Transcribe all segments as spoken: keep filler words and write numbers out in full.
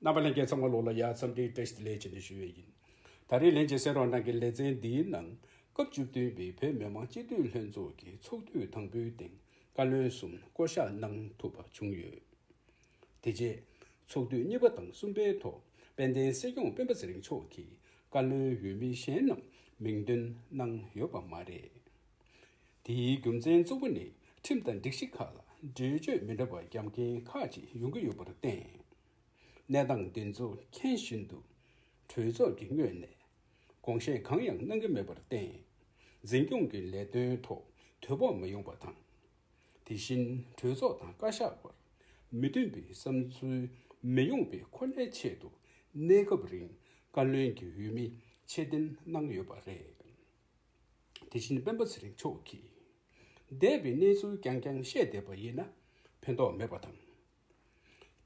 རྣམ་པ་ལྷན་རྒྱས་ཚང་མ་ལོགས་ལ་ཡ་འཚམས་འདྲིའི་བཀྲ་ཤིས་བདེ་ལེགས་བྱས་ནས་ཞུ་ཡས་ཡིན། ད་རེས་ལྷན་རྒྱས་གསན་རོགས་གནང་གི་ལེ་ཚན་འདིའི་ནང་སྐབས་བཅུ་བདུན་པའི་བོད་མི་མང་སྤྱི་འཐུས་ལྷན་ཚོགས་ཀྱི་ཚོགས་དུས་དང་པོའི་སྟེང་བཀའ་བློན་གསུམ་བསྐོ་གཞག་གནང་ཐུབ་པ་བྱུང་ཡོད། དེ་རྗེས་ཚོགས་དུས་གཉིས་པ་དང་གསུམ་པའི་ཐོག་དཔལ་ལྡན་སྲིད་སྐྱོང་སྤེན་པ་ཚེ་རིང་མཆོག་གིས་བཀའ་བློན་འོས་མི་གཞན་རྣམས་མིང་འདོན་གནང་ཡོད་པ་མ་རེད། དེའི་རྒྱུ་མཚན་གཙོ་བོ་ནི་ཁྲིམས་དང་སྒྲིག་གཞི་ཁག་ལ་འགྲེལ་བརྗོད་མི་འདྲ་བ་རྒྱབ་མཁན་ཁག་ཅིག་ཡོང་གི་ཡོད་པར་བརྟེན། གནས་སྟངས་འདི་ཚོ་མཁྱེན་བཞིན་དུ་གྲོས་ཚོགས་ཀྱི་ངོས་ནས་དགོངས་བཞེས་གང་ཡང་གནང་གི་མེད་པར་བརྟེན། འཛིན་སྐྱོང་གི་ལས་དོན་ཐོག་དོ་ཕོག་མི་ཡོང་པ་དང་། དེ་བཞིན་གྲོས་ཚོགས་དང་བཀའ་ཤག་བར་མི་མཐུན་པའི་བསམ་ཚུལ་མི་ཡོང་པའི་ཁོ་ནའི་ཆེད་དུ་གནས་སྐབས་རིང་བཀའ་བློན་གྱི་འོས་མི་ཆེད་འདོན་གནང་ཡོད་པ་རེད། དེ་བཞིན་སྤེན་པ་ཚེ་རིང་མཆོག་གིས་འདས་པའི་གནས་ཚུལ་རྐྱང་རྐྱང་བཤད་བསྡད་པ་ཡིན་ན་ཕན་ཐོགས་མེད་པ་དང་།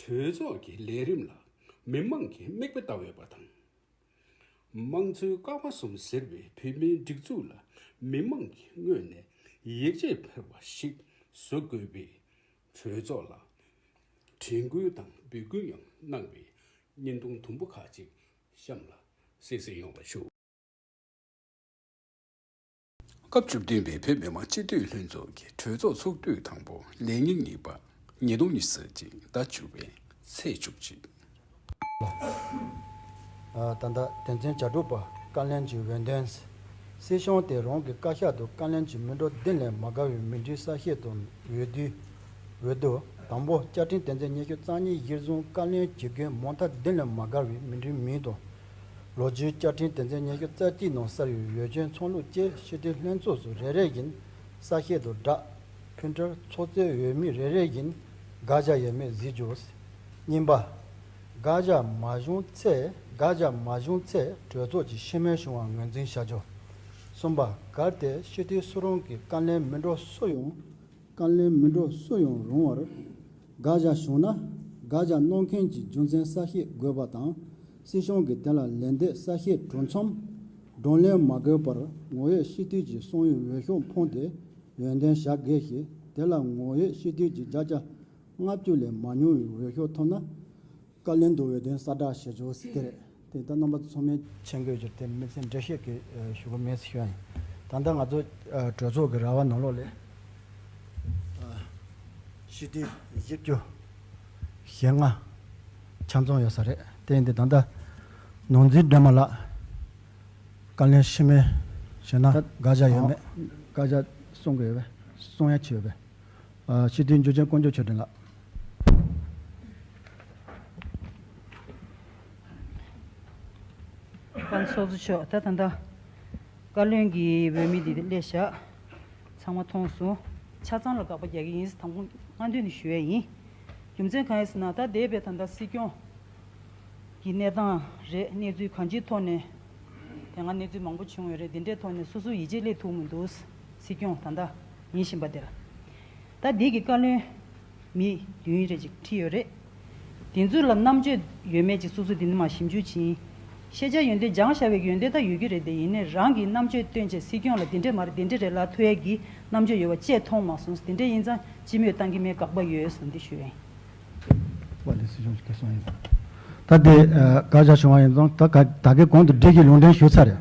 གྲོས་ཚོགས་ཀྱི་ལས་རིམ་ལ་མི་མང་གིས་མིག་དཔེ་ལྟ་འོས་པ་དང་། དམངས་གཙོའི་ཀ་བ་གསུམ་ཟེར་བའི་བོད་མིའི་སྒྲིག་འཛུགས་ལ་མི་མང་གི་ངོས་ནས་ཡིད་ཆེས་འཕེར་བ་ཞིག་བཟོ་དགོས་པའི་གྲོས་ཚོགས་ལ་དྲན་སྐུལ་དང་འབོད་སྐུལ་ཡང་གནང་བའི་བརྙན་ཐུང་དུམ་བུ་ཁག་ཅིག་གཤམ་ལ་གསན་གཟིགས་ཡོང་བ་ཞུ། སྐབས་བཅུ་བདུན་པའི་བོད་མི་མང་སྤྱི་འཐུས་ལྷན་ཚོགས་ཀྱི་གྲོས་ཚོགས་ཚོགས་དུས་དང་པོ་ལས་ཉིན་གཉིས་པ་ཉིས་སྟོང་ཉི་ཤུ་རྩ་གཅིག་ཟླ་བཅུ་པའི་ཚེས་བཅུ་གཅིག་ད་ལྟ་དོན་ཚན་གྱ་དྲུག་པ། བཀའ་བློན་གྱི་འོས་འདེམས། སྲིད་སྐྱོང་དེ་རང་གི་བཀའ་ཤག་ཏུ་བཀའ་བློན་གྱི་མི་འགྲོ་བདུན་ལས་མ་བརྒལ་བའི་མི་འགྲུལ་གསལ་བཤད་དང་འོས་བསྡུ། འོས་བསྡུ། དང་པོ། བཅའ་ཁྲིམས་དོན་ཚན་ཉི་ཤུ་རྩ་གཉིས་གཞིར་བཟུང་བཀའ་བློན་གྱི་འགན་མང་མཐའ་བདུན་ལས་མ་བརྒལ་བའི་མི་འགྲུལ་མིང་དང་། ལོ་རྒྱུས། བཅའ་ཁྲིམས་དོན་ཚན་ཉི་ཤུ་རྩ་གཅིག་ནང་གསལ་བའི་འོས་ཆོས་ཚང་ལུགས་བཅས་སྤྱི་འཐུས་ལྷན་ཚོགས་སུ་རེ་རེ་བཞིན་གསལ་བཤད་དང་སྦྲགས། ཕུལ་འཕྲལ་ཚོགས་གཙོས་འོས་མི་རེ་རེ་བཞིན་དགག་བཞག་ཡོད་མེད་གཟིགས་རྒྱུ། གཉིས་པ། དགག་བཞག་མ་བྱུང་ཚེ། དགག་བཞག་མ་བྱུང་ཚེ་གྲོས་ཚོགས་ཀྱི་ཕྱི་མོལ་བྱུང་བ་ངོས་འཛིན་བྱ་རྒྱུ། གསུམ་པ། གལ་ཏེ་སྤྱི་འཐུས་སུ་རུང་གིས་བཀའ་བློན་མི་འགྲོ་སུ་ཡང་། བཀའ་བློན་མི་འགྲོ་སུ་ཡང་རུང་བར་དགག་བཞག་བྱུང་ན། དགག་བཞག་གནང་མཁན་གྱི་རྒྱུ་མཚན་གསལ་བཤད་དགོས་པ་དང་། སྲིད་སྐྱོང་གིས་དེ་ལ་ལན་འདེབས་གསལ་བཤད་གྲུབ་མཚམས་གདོང་ལེན་མ་དགོས་པར་ངོ་ཡོད་སྤྱི་འཐུས་ཀྱི་གསང་བའི་འོས་ཤོག་འཕངས་ཏེ་འོས་འདེམས་བྱ་དགོས་ཤིང་། དེ་ལ་ངོ་ཡོད་སྤྱི་འཐུས་ཀྱི་བརྒྱ་ཆ་ལྔ་བཅུ་ལས་མ་ཉུང་བའི་འོས་ཤོག་ཐོབ་ན། བཀའ་བློན་དུ་འོས་འདེམས་གསལ་བསྒྲགས་བྱེད་ཆོག་ཟེར་དེ་རེད། དེ་ལྟར་རྣམ་པ་ཚོ་ཚང་མས་མཁྱེན་དགོས་རྒྱུ་དེ་དམིགས་བསལ་འགྲེལ་བཤད་ཀྱི་ཞུ་གི་མེད་ཟེར་ཞུ་ཡ་ཡིན། ད་ལྟ་ང་ཚོ་གྲོས་ཚོགས་ཀྱི་ར་བ་ནང་ལོགས་ལ་སྤྱི་འཐུས་བཞི་བཅུ་ཞེ་ལྔ་ཆ་ཚང་ཡོད་ས་རེད། དེ་ཡིན་དུས་ད་ལྟ་ནོར་འཛིན་སྒྲོལ་མ་ལགས་བཀའ་བློན་ཕྱི་མོལ་བྱས་ན་དགག་བྱ་ཡོད་མེད། དགག་བྱ་གསུང་གི་ཡོད་པས། གསུང་ཡ་ཆེ་ཡོད་པས། ཨ། སྤྱི་འཐུས་འཇུ་ཆེན་དཀོན་མཆོག་ཆོས་སྒྲོན་ལགས། པ་ཚོགས་གཙོ་མཆོག་ད་ད་ལྟ་བཀའ་བློན་གྱི་འོས་མི་འདི་སླེབས་ཤག་ཚང་མ་མཐོང་སོང་། ཆ་ཚང་ལ་དགག་པ་རྒྱག་གི་ཡིན་ཟེར་དང་པོ་སྔ་འདོན་ནས་ཞུ་ཡས་ཡིན། རྒྱུ་མཚན་གང་ཡིན་ཟེར་ན། ད་འདས་པའི་ད་ལྟ་སྲིད་སྐྱོང་གི་གནས་སྟངས་རེད། གནས་ཚུལ་གང་ཅིའི་ཐོག་ནས་དེ་སྔ་གནས་ཚུལ་མང་པོ་བྱུང་ཡོད་རེད། འདི་འདྲའི་ཐོག་ནས་སོ་སོ་ཡིད་ཆེས་སླེབས་ཐུབ་མི་འདུག་སྲིད་སྐྱོང་ད་ལྟ་ཡིན་བཞིན་པ་དེ་ལ། ད་འདི་གི་བཀའ་བློན་མི་བདུན་རེ་ཅིག་ཁྲིད་ཡོད་རེད། དེ་ཚོ་ལ་རྣམ་དཔྱོད་ཡོད་མེད་ཅིག་སོ་སོ་འདི་ནས་མར་ཞིབ་འཇུག་བྱིན། ཤེས་བྱ་ཡོན་ཏན་སྦྱངས་བཞག་པའི་ཡོན་ཏན་ད་ཡོད་ཀྱི་རེད། དེ་ཡིན་ནའི་རང་གིས་རྣམ་དཔྱོད་བཏོན་བྱས་སྲིད་སྐྱོང་ལ་འདི་འདྲས་མ་རེད་འདི་འདྲས་རེད་ལབ་ཐུབ་ཡས་ཀྱི་རྣམ་དཔྱོད་ཡོད་པ་ཅིག་མཐོང་མ་སོང་། དེ་འདྲས་ཡིན་ཙང་སྤྱི་མོས་བཏང་གི་མེད། དགག་པ་ཡོད་ཟེར་འདི་ཞུ་ཡིན། པ་ལི་སྲིད་སྐྱོང་གི་སོང་ཡིན། ད་དེ་ཨ་དགག་བྱ་བྱུང་བ་ཡིན་ཙང་ད་ག་ད་གའི་གོང་དུ་སྒྲིག་གི་ལུང་འདྲེན་ཞུ་ཚར་རེད།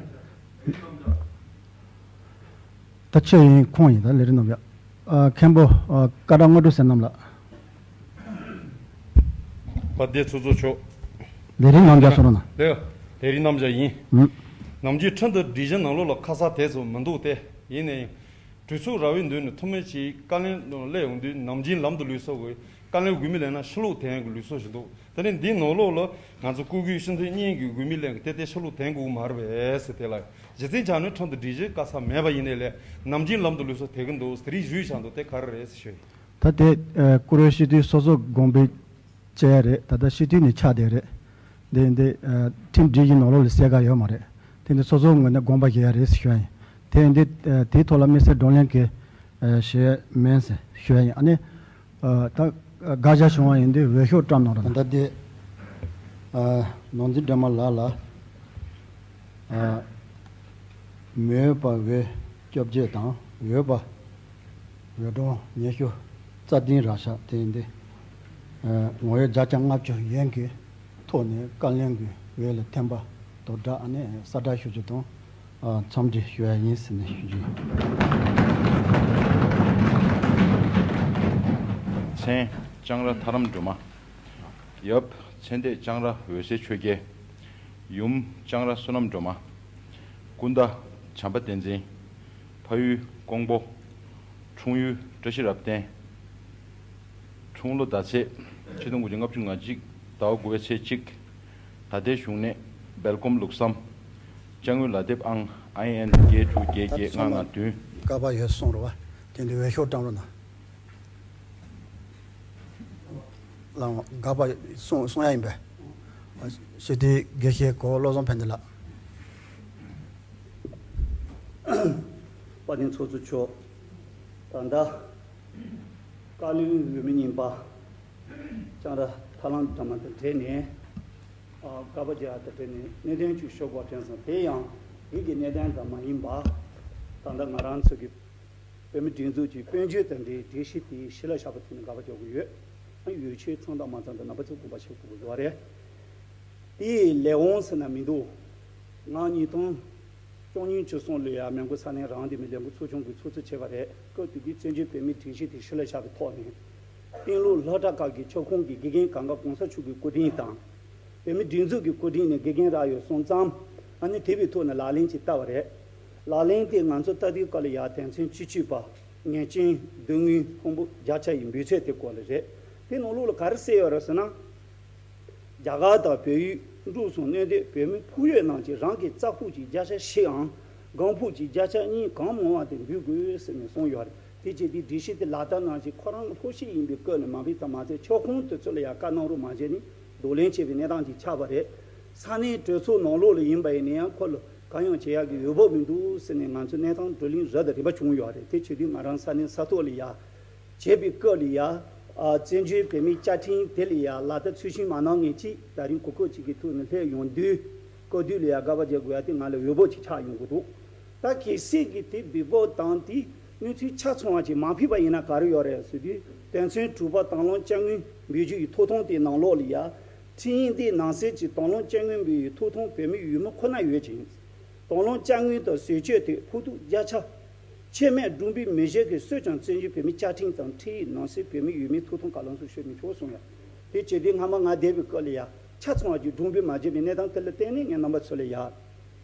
ད་ཆོས་ཡིན་ཁོང་ཡིན། ད་ལས་རིམ་རྣམས་ཡ། ཨ་མཁན་པོ་ཨ་ཀ་བྲག་དངོས་གྲུབ་ཟེར་རྣམས་ལགས། བ་དེ་ཚོ་ཚོ་ཆོག་ལས་རིམ་རྣམས་ཡ་སོ་ར་ན། ལས་ལས་རིམ་རྣམས་ཡ་ཡིན། ཨུ། ནམ་རྒྱུན་ཁྲིམས་དང་སྒྲིག་གཞི་ནང་ལོགས་ལ་ཁ་གསལ་དེ་ཚོ་མི་འདུག་སྟེ། ཡིན་ནའི། གྲོས་ཚོགས་ར་བའི་མདུན་ནས་ཐུགས་སྨོན་གྱིས་བཀའ་བློན་སླེབས་ཡོང་དུས་ནམ་རྒྱུན་ལམ་དུ་ལུས་སོ་གི། བཀའ་བློན་འོས་མི་ལེན་ན་ཕྱི་ལོགས་འཐེན་གི་ལུས་སོ་ཞིག་འདུག་དེ་ནས་འདིའི་ནང་ལོགས་ལ་ང་ཚོ་སྐུ་སྒེར་སྤྱི་འཐུས་གཉིས་ཀྱི་འོས་མི་ལེན་གི་དེ་ལྟའི་ཕྱི་ལོགས་འཐེན་དགོས་མ་རེད་པས་ཟེར་དེ་ལ་གཞི་རྩའི་ཆ་ནས་ཁྲིམས་དང་སྒྲིག་གཞི་བཀའ་ས་མེད་པ་ཡིན་ནའི་ལས་ནམ་རྒྱུན་ལམ་དུ་ལུས་སོ་དེ་གི་འདུག་དེ་རིགས་ཞུས་བཞག་འདུག་དེ་ག་རེ་རེད་ཟེར་ཞུ་ཡིན། ད་དེ་བཀུར་འོས་སྤྱི་འཐུས་སོ་སོ་དགོངས་པའི་བཅས་རེད། ད་ལྟ་སྤྱི་འཐུས་ནས་ཆགས་བསྡད་རེད། འདི་འདི་ཁྲིམས་སྒྲིག་གཞི་ནང་ལོགས་ལ་གསལ་ཁ་ཡོད་མ་རེད། དེ་འདི་སོ་སོའི་ངོས་ནས་དགོངས་པ་བཞེས་ཡ་རེད་ཟེར་ཞུ་ཡ་ཡིན། དེ་འདི་དེའི་ཐོག་ལ་དམིགས་བསལ་བགྲོ་གླེང་གི་ཞུ་ཡ་མིན་ཟེར་ཞུ་ཡ་ཡིན། ཨ་ནི་ད་དགག་བྱ་བྱུང་བ་ཡིན་དུས་འོས་ཤོག་བཀྲམ་གནང་རོགས་གནང་། ད་ལྟ་དེ་ནོར་འཛིན་སྒྲོལ་མ་ལགས་ལ། མི་འོས་པ་འོས་བཅོ་བརྒྱད་དང་འོས་པ་འོས་གྲངས་ཉི་ཤུ་རྩ་བདུན་རག་ཤག་དེ་ཡིན་དུས་ངོ་ཡོད་བརྒྱ་ཆ་ལྔ་བཅུ་ཡན་གྱི་ ཐོག་ནས་བཀའ་བློན་གྱི་འོས་ལ་འཐེན་པ་དང་སྦྲགས་ཨ་ནི་གསལ་བསྒྲགས་ཞུ་རྒྱུ་དང་། ཨ། འཚམས་འདྲི་ཞུ་ཡ་ཡིན་ཟེར་ནས་ཞུ་རྒྱུ་ཡིན། མཚན། ལྕང་ར་ཐར་ལམ་སྒྲོལ་མ། ཡབ། མཚན་ལྟས་ལྕང་ར་འོད་གསལ་ཆོས་རྒྱལ། ཡུམ། ལྕང་ར་བསོད་ནམས་སྒྲོལ་མ། སྐུ་ཟླ། བྱམས་པ་བསྟན་འཛིན། ཕ་ཡུལ། ཀོང་པོ། འཁྲུངས་ཡུལ། བཀྲ་ཤིས་རབ་བརྟན། འཁྲུངས་ལོ་ཟླ་ཚེས། ཆིག་སྟོང་དགུ་བརྒྱ་ལྔ་བཅུ་ང་གཅིག་ཟླ་བ་དགུ་པའི་ཚེས་གཅིག་ད་ལྟའི་བཞུགས་གནས། སྦེལ་ཀོབ་ལུགས་བསམ། ཅ་དངོས་ལག་དེབ་ཨང་། ཨའི་ཨེན་བརྒྱད་དྲུག་བརྒྱད་བརྒྱད་ལྔ་ལྔ་བདུན། ཀ་པ་ཡོད་གསུངས་རེད་བ། དེ་འདི་འོས་ཤོག་བཀྲམ་རོགས་གནང་། ལགས། འོ། འགག་པ་གསུང་གསུང་ཡ་ཡིན་པས། ཞི་བདེའི་དགེ་བཤེས་གོ་བློ་བཟང་ཕན་བདེ་ལགས། དཔལ་ལྡན་ཚོགས་གཙོ་མཆོག་ད་ལྟ་བཀའ་བློན་འོས་མི་རྙིང་པ་ལྕང་ར་ཐར་ལམ་སྒྲོལ་མ་དང་འབྲེལ་ནས། ཨ། དགག་པ་རྒྱག་ཡ་དང་འབྲེལ་ནས་གནད་དོན་ཅིག་ཤོད་དགོས་དྲན་སོང་། དེ་ཡང་འདི་གི་གནད་དོན་ཙམ་མ་ཡིན་པ། ད་ལྟ་ང་རང་ཚོ་གི་བོད་མི་སྒྲིག་འཛུགས་ཀྱི་དཔལ་འབྱོར་དང་འབྲེལ་སྒྲིག་གཞི་དེ་ཞི་ལ་བཞག་པའི་ཐོག་ནས་དགག་པ་རྒྱག་གི་ཡོད། ཨ། ཡོ་ཆས་ཚང་དང་མ་ཚང་དང་རྣམ་པ་ཚོ་དགོངས་པ་བཞེས་དགོས་ཀྱི་ཡོད་རེད། དེའི་ལས་དབང་ཟེར་ན་མི་འདུག་ང་ཉིས་སྟོང་བཅུ་གཉིས་བཅུ་གསུམ་ལོའི་ཡར་མོན་གྷོ་ས་གནས་རང་སྡེ་མི་ལས་འགུལ་ཚོགས་ཆུང་གི་ཚོགས་གཙོ་བྱས་པ་རེད། སྐབས་དེ་དུས་བཙན་བྱོལ་བོད་མིའི་སྒྲིག་གཞི་དེ་ཞི་ལ་བཞག་པའི་ཐོག་ནས། སྟེང་ལུགས་སློབ་གྲྭ་ཁག་གི་ཁྱབ་ཁོངས་ཀྱི་དགེ་རྒན་གང་ག་གོང་ས་མཆོག་གི་སྐུ་དྲིན་དང་། བོད་མི་སྒྲིག་འཛུགས་ཀྱི་སྐུ་དྲིན་ནས་དགེ་རྒན་རག་ཡོད་སོང་ཙང་། ཨ་ནི་དེ་བའི་ཐོག་ནས་ལག་ལེན་ཅིག་བསྟར་བ་རེད། ལག་ལེན་དེ་ང་ཚོ་ལྟ་དུས་སྐབས་ལ་ཡར་དོན་ཚན་བཅུ་གཅིག་པ། ཉེས་ཅན་སྡུག་བསྔལ་ཕུང་པོ་བརྒྱ་ཆ་ཡི་འབུལ་ཚད་དེ་སྐོར་ལ་རེད། དེ་ནང་ལོགས་ལ་ག་རེ་གསལ་ཡོད་རེད་ཟེར་ན། རྒྱ་གར་དང་བལ་ཡུལ་འབྲུག་སོགས་གནས་སྡོད་བོད་མི་ཕུགས་ཡོད་རྣམས་ཀྱིས་རང་གི་རྩ་ཕུགས་ཀྱི་བརྒྱ་ཆ་བཞིའམ་སྒང་ཕུགས་ཀྱི་བརྒྱ་ཆ་གཉིས་གང་མང་བ་དེ་འབུལ་དགོས་ཟེར་ནས་གསུངས་ཡོད་རེད། དེ་བྱས་དུས་སྒྲིག་གཞི་དེ་ལག་བསྟར་གནང་ཆེད་ཁོ་རང་གི་སློབ་གཞི་ཡིན་པའི་སྐབས་ནས་མ་འཕེལ་ཙམ་མ་ཚད་ཁྱབ་ཁོངས་དེ་ཚོ་ལ་ཡང་བཀའ་གནང་རོགས་མ་བྱས་ནས་གདོང་ལེན་བྱས་པའི་གནས་སྟངས་ཅིག་ཆགས་པ་རེད། ས་གནས་གྲོས་ཚོགས་ནང་ལོགས་ལ་ཡིན་པ་ཡིན་ན་ཡང་ཁོ་ལ་གང་ཡང་བྱེད་ཡག་གི་འོས་བབ་མི་འདུག་ཟེར་ནས་ང་ཚོ་གནས་སྟངས་བགྲོ་གླེང་རབ་དང་རིམ་པ་བྱུང་ཡོད་རེད། དེ་བྱེད་དུས་ང་རང་ས་གནས་ས་ཐོག་ལ་ཡ་བྱེད་པའི་སྐབས་ལ་ཡ། ཨ། བཙན་བྱོལ་བོད་མིའི་བཅའ་ཁྲིམས་དེ་ལ་ཡ་ལག་བསྟར་ཚུལ་བཞིན་མ་གནང་མཁན་ཅིག་ད་རིང་གོ་སྐབས་ཅིག་གི་ཐོག་ནས་སླེབས་ཡོང་དུས། སྐབས་དུས་ལ་ཡ་དགག་པ་རྒྱག་དགོས་ཡ་དེ་ང་ལ་འོས་བབ་ཅིག་ཆགས་ཡོང་གི་འདུག་ད་གལ་སྲིད་ཀྱི་དེ་འབུལ་བབ་དང་དེ་གནས་ཚུལ་ཆ་ཚང་བ་ཅིག་མ་ཕེབས་པ་ཡིན་ན་ག་རེ་ཡོད་རེད་ཟེར་དུས། དོན་ཚན་དྲུག་པ་དང་བླངས་དཔྱ་དངུལ་འབུལ་རྒྱུ་ཡི་ཐོབ་ཐང་དེའི་ནང་ལོགས་ལ་ཡ། ཁྲིམས་ཡིག་འདིའི་ནང་གསལ་གྱི་དང་བླངས་དཔྱ་དངུལ་འབུལ་བའི་ཐོབ་ཐང་བོད་མི་ཡུལ་མི་ཁོ་ན་ཡོད་ཅིང་། དང་བླངས་དཔྱ་དངུལ་དང་ཟས་སྤྱོད་དེ་ཕོག་ཐུག་བརྒྱ་ཆ་ཆད་མེད་སྒྲུབ་འབུལ་མི་བྱེད་མཁན་སུས་ཀྱང་བཙན་བྱོལ་བོད་མིའི་བཅའ་ཁྲིམས་དང་ཁྲིམས་ཡིག་ནང་གསལ་བོད་མི་ཡུལ་མིའི་ཐོབ་ཐང་གང་ལ་སོགས་ཤོར་མི་ཆོག་གསུངས་ཡ། དེ་བྱས་དུས་སྔ་མ་ང་བསྡད་པའི་སྐབས་ལ་ཡ་ཆ་ཚང་བ་ཅིག་སྒྲུབ་འབུལ་མ་བྱས་པའི་གནས་སྟངས་དེ་ལ་བརྟེན་ནས་ངས་རྣམ་པ་ཚོ་ལ་ཡ།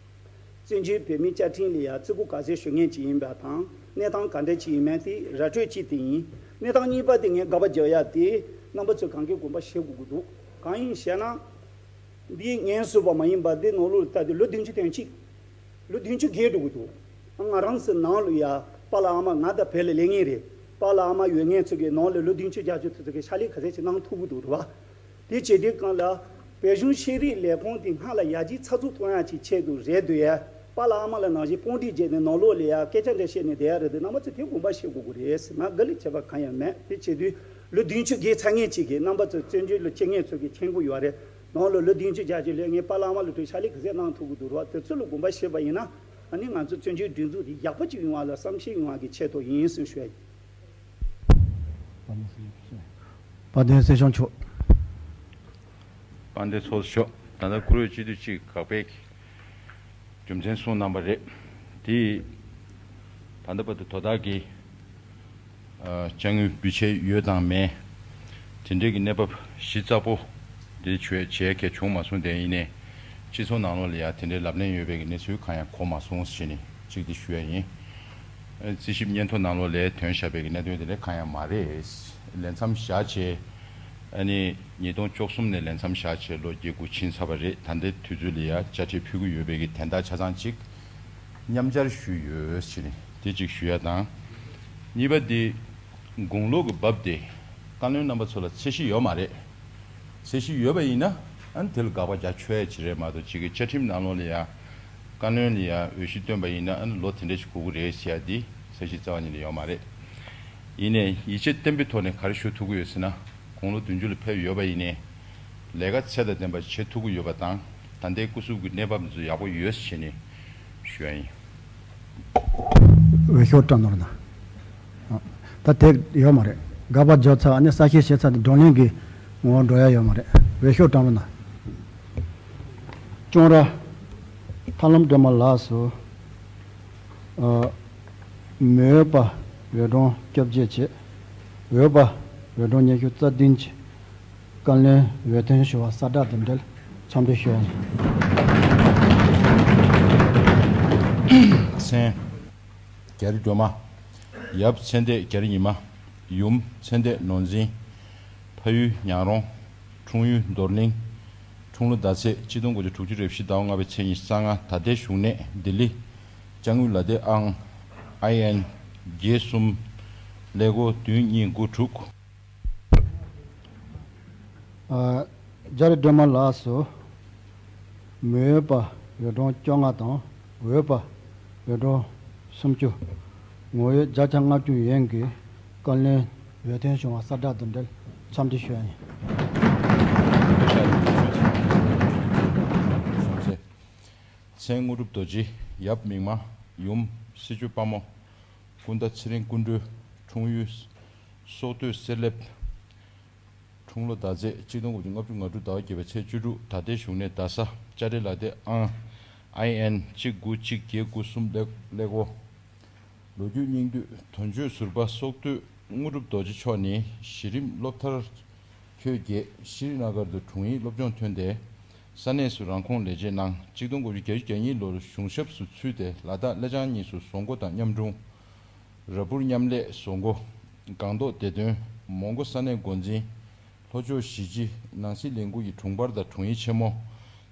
བཙན་བྱོལ་བོད་མིའི་བཅའ་ཁྲིམས་ལ་ཡ་བརྩི་བཀུར་ག་ཚད་ཞུ་མཁན་ཅིག་ཡིན་པ་དང་གནས་སྟངས་ག་འདྲ་ཅིག་ཡིན་མིན་དེ་ར་སྤྲོད་ཅིག་དེ་ཡིན། གནས་སྟངས་གཉིས་པ་དེ་ངས་དགག་པ་རྒྱག་ཡ་དེ་རྣམ་པ་ཚོས་གང་གའི་དགོངས་པ་བཞེས་དགོས་ཀྱི་འདུག་གང་ཡིན་ཞེ་ན། འདི་ངན་སོང་བ་མ་ཡིན་པ་འདི་ནང་ལོགས་ལ་ལྟ་དུས་ལོ་བདུན་ཅུ་དོན་གཅིག་ལོ་བདུན་ཅུ་བརྒལ་འགྲོ་གི་འདུག་ང་རང་ཚོའི་ནང་ལ་ཡ་པཱ་ལགས་ཨ་མ་ང་དང་བོད་ལ་སླེབས་མཁན་རེད། པཱ་ལགས་ཨ་མ་ཡོད་མཁན་ཚོ་གི་ནང་ལ་ལོ་བདུན་ཅུ་བརྒྱད་ཅུ་དེ་ཚོ་གི་ཕྱག་ལས་ག་ཚད་ཅིག་གནང་ཐུབ་ཀྱི་འདུག་རེད་བ། དེ་བྱེད་དུས་སྒང་ལ་བོད་གཞུང་ཤེས་རིག་ལས་ཁུངས་དེ་སྔར་ལ་ཡར་རྒྱས་ཚགས་ཚུད་གཏོང་ཡག་ཅིག་ཆེད་དུ་རེད་འདུག་ཡ། པཱ་ལགས་ཨ་མ་ལ་ནང་བཞིན་དཔུང་སྒྲིག་བྱས་ནས་ནང་ལོགས་ལ་ཡ་སྐད་ཆ་འདྲ་བཤད་ནས་བསྡད་ཡ་རེད་འདུག་རྣམ་པ་ཚོས་དེ་དགོངས་པ་བཞེས་དགོས་ཀྱི་རེད་ཟེར། ང་དགའ་ལས་བྱས་པ་གང་ཡང་མེད། དེ་བྱེད་དུས་ལོ་བདུན་ཅུ་བརྒལ་ཚར་མཁན་ཅིག་གི་རྣམ་པ་ཚོ་བཙན་བྱོལ་ལ་སྐྱེ་མཁན་ཚོ་གི་མཁྱེན་གྱི་ཡོད་རེད། ནང་ལ་ལོ་བདུན་ཅུ་བརྒྱད་ཅུ་སླེབས་མཁན་པཱ་ལགས་ཨ་མ་ལ་དུ་ཕྱག་ལས་ག་ཚད་གནང་ཐུབ་ཀྱི་འདུག་རེད་བ། དེ་ཚོ་ལ་དགོངས་པ་བཞེས་པ་ཡིན་ན་ཨ་ནི་ང་ཚོ་བཙན་བྱོལ་སྒྲིག་འཛུགས་འདི་ཡག་པོ་ཅིག་ཡོང་བ་ལ་བསམ་ཤེས་ཡོང་བ་གི་ཆེད་དུ་ཡིན་ཟེར་ཞུ་ཡ་ཡིན། དཔལ་ལྡན་སྲིད་སྐྱོང་མཆོག་དཔལ་ལྡན་ཚོགས་གཙོ་མཆོག་ད་ལྟ་བཀུར་འོས་སྤྱི་འཐུས་གཅིག་དགག་པའི་རྒྱུ་མཚན་གསུངས་གནང་བ་རེད། དེ་ད་ལྟ་བར་དུ་དོ་བདག་གིས་ཨ་དཔྱ་དངུལ་འབུལ་བྱས་ཡོད་དང་མེད། དེ་འབྲེལ་གྱི་གནས་བབ་གཞི་རྩ་པོ་འདི་བྱོས་བྱས་མཁན་བྱུང་མ་སོང་། དེ་ཡིན་ནའི་སྤྱི་ཚོགས་ནང་ལོགས་ལ་ཡང་དེ་འདྲའི་ལབ་གླེང་ཡོད་པའི་གི་གནས་ཚུལ་གང་ཡང་གོ་མ་སོང་ཞེས་ནས་གཅིག་འདི་ཞུ་ཡ་ཡིན། ཨ་རྩིས་ཞིབ་སྙན་ཐོ་ནང་ལོགས་ལ་ཐོན་བཞག་པའི་གི་གནད་དོན་དེ་འདྲ་གང་ཡང་མ་རེད། ལས་མཚམས་བཞག་བྱས། ཨ་ནི་ཉིས་སྟོང་བཅུ་གསུམ་ནས་ལས་མཚམས་བཞག་བྱས་ལོ་བརྒྱད་དགུ་ཕྱིན་ཚར་བ་རེད། ད་ལྟའི་དུས་ཚོད་ལ་ཡ་དཔྱ་ཁྲལ་ཕུལ་གྱི་ཡོད་པའི་གི་དན་རྟགས་ཆ་ཚང་གཅིག་མཉམ་སྦྱར་ཞུས་ཡོད་ཟེར་ནས་དེ་གཅིག་ཞུ་ཡ་དང་། གཉིས་པ་དེ་དགུང་ལོ་གི་བབ་དེ་བཀའ་བློན་རྣམ་པ་ཚོ་ལ་ཚད་གཞི་ཡོད་མ་རེད། ཚད་གཞི་ཡོད་པ་ཡིན་ན་ཨ་ནི་དེ་ལ་དགག་པ་རྒྱག་ཆོག་ཡ་ཅིག་རེད་མ་གཏོགས་གཅིག་གི་བཅའ་ཁྲིམས་ནང་ལོགས་ལ་ཡ་བཀའ་བློན་ལ་ཡ་འོས་གཞི་བཏོན་པ་ཡིན་ན་ཨ་ནི་ལོ་དེ་འདྲ་ཞིག་འགོར་གི་རེད་ཟེར་ཡ་དེ་ཚད་གཞི་རྩ་བ་ཉིད་ནས་ཡོད་མ་རེད། ཡིན་ནའི་ཡིད་ཆེས་བརྟན་པོའི་ཐོག་ནས་ག་རེ་ཞུ་ཐུབ་ཀྱི་ཡོད་ཟེར་ན། དགུང་ལོ་བདུན་ཅུ་ལ་ཕེབས་ཡོད་པ་ཡིན་ནའི་ལས་ཀ་ཚད་དང་ལྡན་པ་བྱེད་ཐུབ་ཀྱི་ཡོད་པ་དང་ད་ལྟའི་སྐུ་གཟུགས་ཀྱི་གནས་བབ་འདི་ཚོ་ཡག་པོ་ཡོད་ཟེར་ནས་ཞུ་ཡ་ཡིན། འོས་ཤོག་བཀྲམ་ནོར་ན། ད་དེ་ཡོད་མ་རེད། དགག་པ་བརྗོད་ཚར་ཨ་ནི་གསལ་བཤད་བྱས་ཚར་དེ་བགྲོ་གླེང་གི་ངོ་བོ་འགྲོ་ཡ་ཡོད་མ་རེད། འོས་ཤོག་བཀྲམ་རོགས་གནང་། ཀྲོང་ར་ཐར་ལམ་སྒྲོལ་མ་ལགས་སུ། ཨ། མི་འོས་པ་འོས་གྲངས་བཅོ་བརྒྱད་བཅས། འོས་པ་འོས་གྲངས་ཉི་ཤུ་རྩ་བདུན་གྱི་བཀའ་བློན་འོས་ཐོན་ཞུ་བར་གསལ་བསྒྲགས་འདི་འབྲེལ་འཚམས་འདྲི་ཞུ་ཡ་ཡིན། མཚན། རྒྱ་རི་སྒྲོལ་མ། ཡབ་མཚན་ལྡན་རྒྱ་རི་ཉི་མ། ཡུམ་མཚན་ལྡན་ནོར་འཛིན། ཕ་ཡུལ་ཉག་རོང་། འཁྲུངས་ཡུལ་རྡོར་གླིང་། འཁྲུངས་ལོ་ཟླ་ཚེས་གཅིག་སྟོང་དགུ་བརྒྱ་དྲུག་ཅུ་རེ་བཞི་ཟླ་བ་ལྔ་པའི་ཚེས་ཉི་ཤུ་རྩ་ལྔ། ད་ལྟའི་བཞུགས་གནས་ལྡི་ལི། ཅ་དངོས་ལ་དེ་ཨང་། ཨའི་ཨེན་བརྒྱད་གསུམ། ཀླད་ཀོར་བདུན་གཉིས་དགུ་དྲུག། ཨ། རྒྱ་རི་སྒྲོལ་མ་ལགས་སུ་མི་འོས་པ་འོས་གྲངས་བཅོ་ལྔ་དང་འོས་པ་འོས་གྲངས་སུམ་ཅུ། ངོ་ཡོད་བརྒྱ་ཆ་ལྔ་བཅུ་ཡན་གྱི་བཀའ་བློན་འོས་ཐོན་བྱུང་བ་གསལ་བསྒྲགས་འདི་འབྲེལ་འཚམས་འདྲི་ཞུ་ཡ་ཡིན། མཚན་དངོས་གྲུབ་རྡོ་རྗེ། ཡབ་མིག་དམར། ཡུམ་སྲི་ཞུ་དཔའ་མོ། སྐུ་ཟླ་ཚེ་རིང་ཀུན་གྲོལ། འཁྲུངས་ཡུལ་སོག་སྟོད་གསེར་ལེབ། འཁྲུངས་ལོ་ཟླ་ཚེས་གཅིག་སྟོང་དགུ་བརྒྱ་ལྔ་བཅུ་ང་དྲུག་ཟླ་བ་བརྒྱད་པའི་ཚེས་བཅུ་དྲུག། ད་ལྟའི་བཞུགས་གནས་རྡ་ས་ལྕགས་རི་ལ་དེ་ཨང་། ཨའི་ཨེན་གཅིག་དགུ་གཅིག་བརྒྱད་དགུ་གསུམ་ཀླད་ཀོར། ལོ་རྒྱུས་སྙིང་བསྡུས། དོན་གཅོད་ཟུར་པ་སོག་སྟོད་དངོས་གྲུབ་རྡོ་རྗེ་མཆོག་ནི་གཞི་རིམ་སློབ་མཐར་འཁྱོལ་རྗེས་ཤྲི་ནཱ་གར་དུ་དྲུང་ཡིག་སློབ་སྦྱོང་ཐོན་ཏེ། ས་གནས་སུ་རང་ཁོངས་ལས་བྱེད་གནང་། གཅིག་སྟོང་དགུ་བརྒྱ་བརྒྱད་ཅུ་གྱ་གཉིས་ལོར་གཞུང་ཞབས་སུ་ཚུད་དེ་ལ་དྭགས་གླེ་ལྕང་གཉིས་སུ་བཟོ་འགོ་དང་མཉམ་དྲུང་། ར་སྤུར་མཉམ་ལས་བཟོ་འགོ། སྒང་ཏོག་བདེ་དོན། མོན་གྷོ་ས་གནས་འགོ་འཛིན། ལྷོ་ཕྱོགས་གཞིས་བྱེས་ནང་སྲིད་ལས་ཁུངས་ཀྱི་དྲུང་འཕར་དང་དྲུང་ཡིག་ཆེན་མོ།